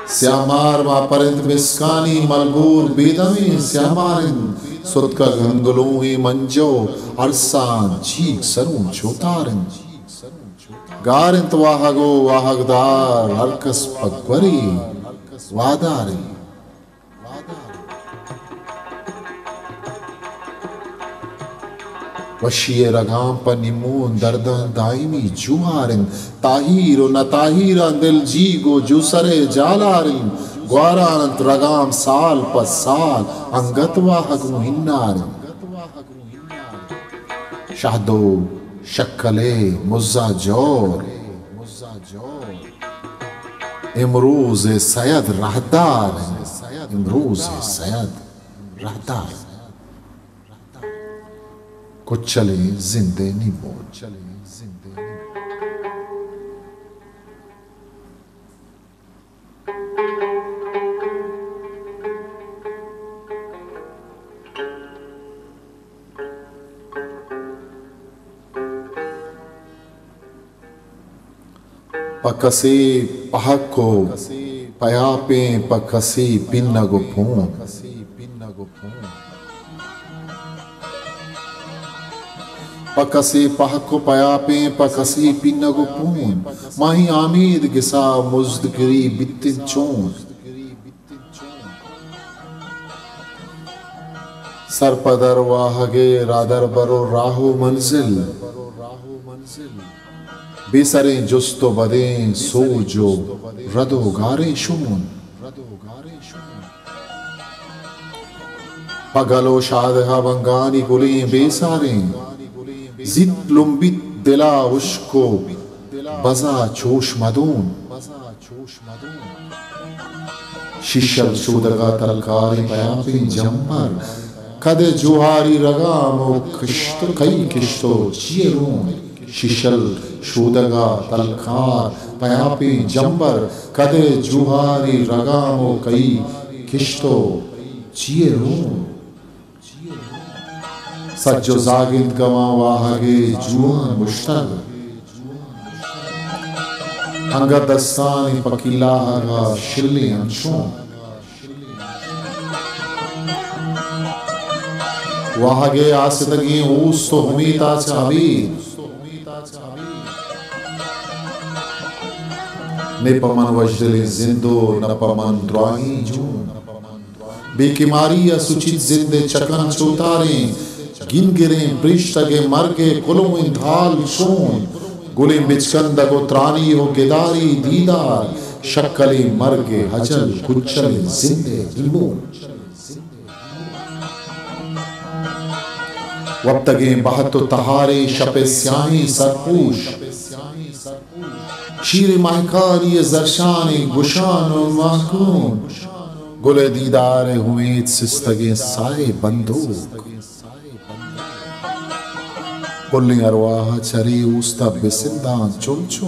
سیاہ مار ماپرنت مسکانی ملگور بیدمیں سیاہ مار انت۔ ستکگ ہنگلوہیں منجو ارساں چیک سروں چوتار انت۔ گار انت واہگ و واہگدار، ہر کس پہ گوری وادار انت۔ وشی ء رگاں پہ نیمون درداں دائمی جوہار انت۔ تاہیر و نہ تاہیراں دل جیگ و جوسر ء جالار انت۔ گواران انت رگام سال پہ سال، انگت واہگ و ہنار انت۔ شہد و شکلے مزا جور۔ امروز سید رہدار انت، امروز سید رہدار انت۔ کچلیں زندے نیمون۔ پہ کسے پہک و پیاپیں، پہ کسے پینگ و پون۔ پہ کسے پہک و پیاپیں، پہ کسے پینگ و پون۔ ماہی آمید گسا مزدگری بیتن چون۔ سرپدر واہگے رادر بر و راہ و منزل۔ بے سریں جست و بدیں سوج و رد و گاریں شون۔ پہ گل و شادہ بنگانی گلیں بے ساریں۔ زیت لمبیت دلا ہشک و بزا چوش مدون۔ شیشل شودگا تلکاریں پیاپیں جمبر، کدے جوہاری رگام و کشت، کئی کشت و چیئے رون۔ شیشل شودگا تلکار پیاپیں جمبر، کدے جوہاری رگام و کئی کشت و چیئے رون۔ سج و زاگند گواں واہگے جوان گوشتگ۔ انگت دستانی پکیلاہگا شلیں انچون۔ واہگے آستگیں اوست و امیتا چہ ابید۔ نے پہ من وشدلیں زند و نہ پہ من دراہیں جون۔ بے کماری ء سچیت زند ء چکن چوتاریں، گینگریں پریشتگ ء مرگ ء کلوہ انت حال چون؟ گلیں بچکندگ و ترانی و گداری دیدار، شکلیں مرگ ءِ ہجل، کچلیں زند ءِ ہیمون۔ وپتگیں بہت و تہاریں شپ ءِ سیاہیں سرپوش، شیر ماہکانی ءِ زرشانیں گشان و ماہکون، گل ءِ دیدار ءِ امیت سستگیں ساہ ءِ بندوک۔ پلیں ارواہ ءَ چرے اوست ءَ بسنداں چنچو۔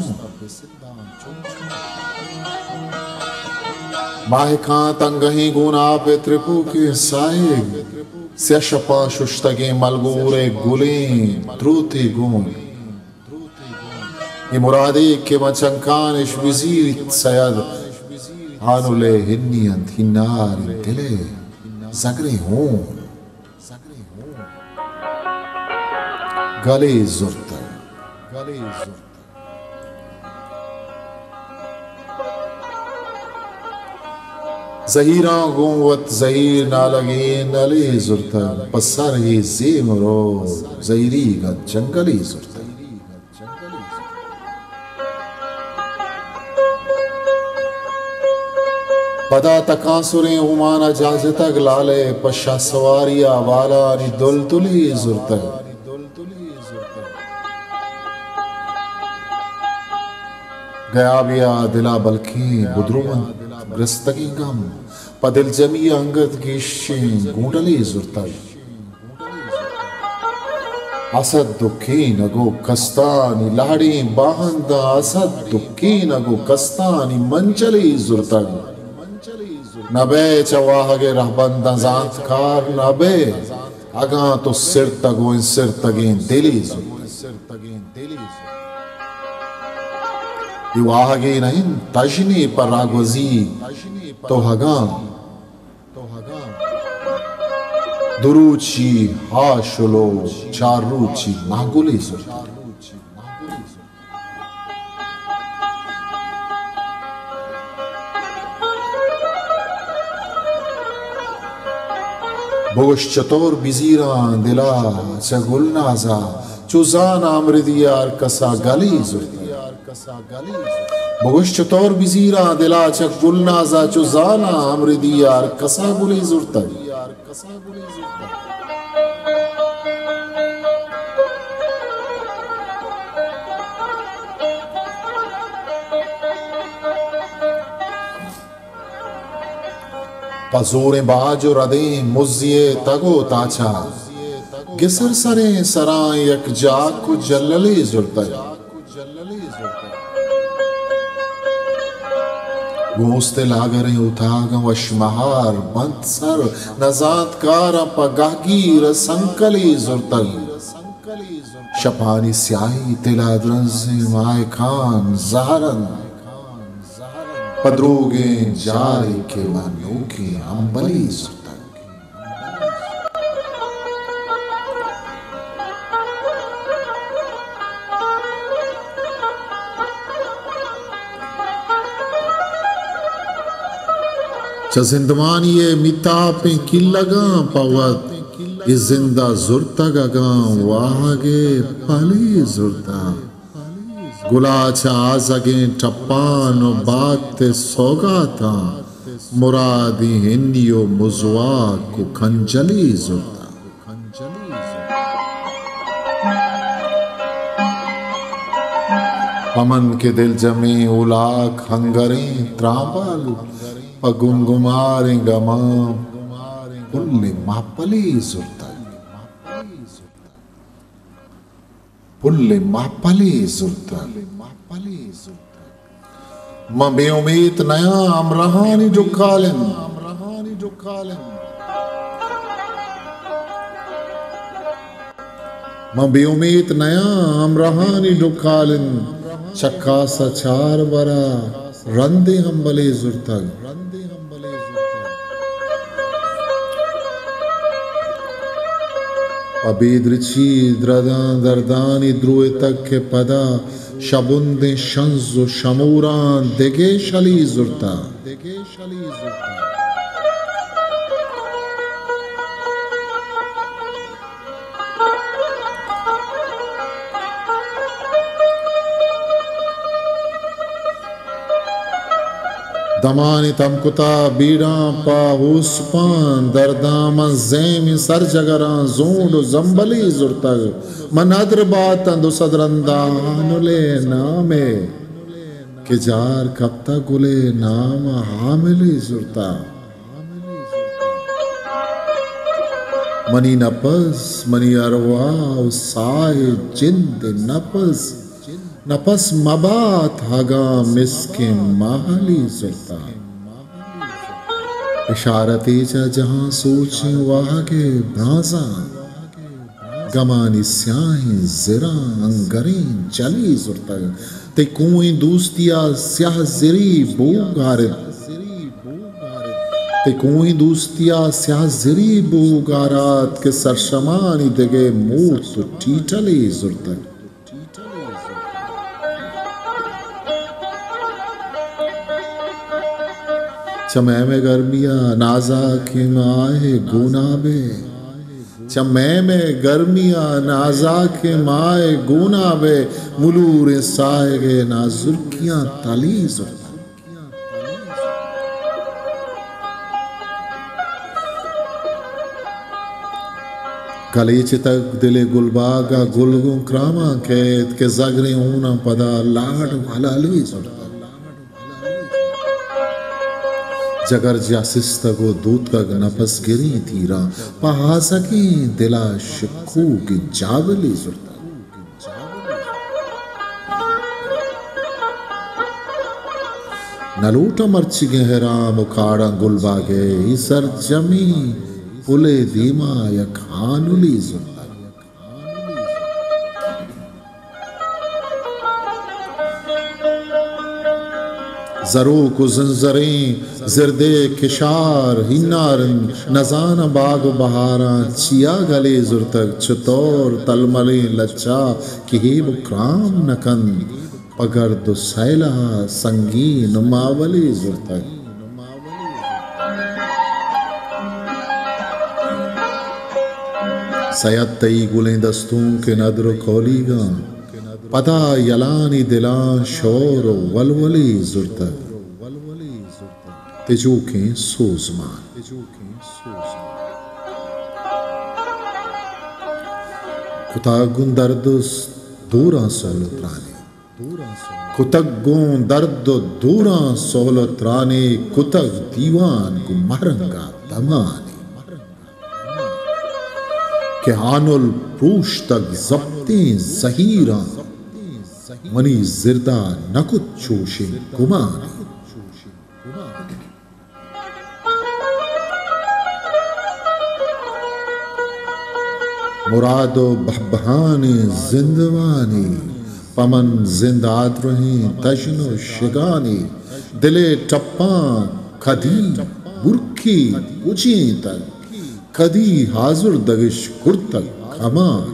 ماہکاں تنگہیں گوناپ ءِ ترپوکیں ساہگ، سیاہ شپاں ششتگیں ملگور ءِ گلیں دروتے گون۔ اے مرادے کہ من چنکان اش بزیریت سید، آنل ءِ ہنی انت، ہناریں دل ءِ زگریں ہون۔ گلے زرتگ۔ زہیراں گوں وت زہیر نالگیں نلے زرتگ، پہ سر اے زیم رو زہیریگ انت جنگلے زرتگ۔ پدا تکانسریں اومان ءَ جاہ جتگ، لال ءِ پہ شاہ سواری ءَ والانی دلدلے زرتگ۔ گیابی ءَ دل ءَ بلکیں بدرو انت گرستگیں گم، پہ دلجمی ءَ انگت گیشیں گونڈلے زرتگ۔ اسد و کینگ و کستانی لہڑیں باہنداں، اسد و کینگ و کستانی منجلے زرتگ۔ نہ بئے چہ واہگ ءِ رہبنداں زانتکار نہ بئے، اگاں تو سرتگ و انسرتگیں دلے زرتگ۔ اے واہگے نہ انت تژنے پہ راگوزی، تو اگاں دروچی ہاشل و چار روچی ماہگلے زرتگ۔ بگوش چطور بزیراں دلا چہ گلنازا، چو زان آمردی ہر کسا گلے زرتگ۔ بگوش چطور بزیراں دلا چہ گلنازا، چو زاناں امردی ہر کسا گلے زرتگ۔ پہ زوریں باج و ردیں مزی ءِ تگ و تاچا، گسر سریں سراں یک جاک و جللے زرتگ۔ گوں است ءِ لاگریں اوتاگاں وش مہار بنت سر، نزانتکاراں پہ گہگیر ءَ سنکلے زرتگ۔ شپانی سیاہی تلادرنزیں ماہکان زہر انت۔ پہ دروگیں جارے کہ من نوکیں امبلے زرتگ۔ چہ زندمانی ءِ میتاپیں کلگاں پہ وت اے زند ءَ زرتگ، اگاں واہگ ءِ پلے زرتگ۔ گلا چہ آزگیں ٹپان و بات ءِ سوگاتاں مرادی ہنی و مزواک و کنجلے زرتگ۔ پہ من کہ دلجمیں اولاک ہنگریں ترامبل، پہ گمگماریں گماں پل ءِ ماپلے زرتگ۔ پل ءِ ماپلے زرتگ۔ من بے امیت نیاں ہمراہانی ڈکال انت۔ من بے امیت نیاں ہمراہانی ڈکال انت۔ چکاس ءَ چار برا رندیں ہمبلے زرتگ۔ پہ بے درچی درداں دردانی دروتگ کہ پدا شبندیں شنز و شموراں دگہ شلی زرتگ۔ دمانی تم کتا بیڑاں پہ ہوسپاں، درداں من زیمیں سرجگراں زونڈ و زمبلے زرتگ۔ من ندر باتاں دو سد رندا ہانل ءِ نام ءَ، کہ جار کپتگ گل ءِ نام ءَ حاملے زرتگ۔ منی نپس، منی ارواہ و ساہ ءِ جند ءِ نپس، نپس مبات اگاں مسکیں ماہلے زرتگ۔ اشارتے چہ جہاں سوچیں واہگ ءِ برانزاں، گمانی سیاہیں زراں انگریں جلے زرتگ۔ تئی کوہیں دوستی ءَ سیاہ زری بوگ آرت۔ تئی کوہیں دوستی ءَ سیاہ زری بوگ آرات کہ سرشمانی دگہ مورت و ٹیٹلے زرتگ۔ چہ میم ءِ گرمی ءَ نازاکیں ماہ ءِ گونابے، چہ میم ءِ گرمی ءَ نازاکیں ماہ ءِ گونابے، ملوریں ساہگ ءِ نازرکیاں تلے زرتگ۔ کلیچتگ دل ءِ گلباگ ءَ گل گوں کراماں کیت کہ زگریں ہوناں پدا لاڈ و ہلالے زرتگ۔ جگر جاسستگ و دوتکگ نپس گریں تیراں، پہ آزگیں دل ءَ شکوگیں جاولے زرتگ۔ نہ لوٹاں مرچیگیں ہرام و کاڑاں گلباگ ءِ، اے سرجمیں پل ءِ دیما یک ہانلے زرتگ۔ زروک و زنزریں زرد ءِ کشار ہینار انت، نزاناں باگ و بہاراں چیا گلے زرتگ، چتور تلملیں لچہ کہ ہیب و کرام نہ کنت، پہ گرد و سیل ءَ سنگین ماولے زرتگ۔ سید تئی گلیں دستونک ءِ ندر و کولیگاں، پدا یلانی دلاں شور و ولولے زرتگ۔ تجوکیں سوزمان۔ کتگ گوں درد و دوراں سہل و ترانے۔ کتگ گوں درد و دوراں سہل و ترانے، کتگ دیوان گوں مہرنگا دمانے۔ کہ ہانل پروشتگ زپتیں زہیراں، منی زردا نہ کت چوشیں گمانے۔ مراد و بہبہانیں زندمانی، پہ من زند آدرہیں تژن و شگانی۔ دل ءِ ٹپاں کدی برکی گچینتگ، کدی آزردگش کرتگ کمان۔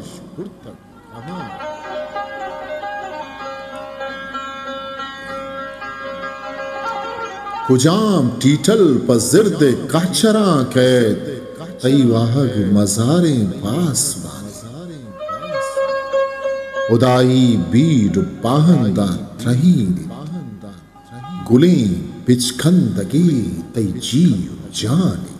کجام ٹیٹل پہ زرد ءِ کہچراں کئیت، تئی واہگ مزاریں پاسبان۔ ہدائی بیڑ و باہنداں ترہینیت، گلیں بچکندگے تئی جی و جان۔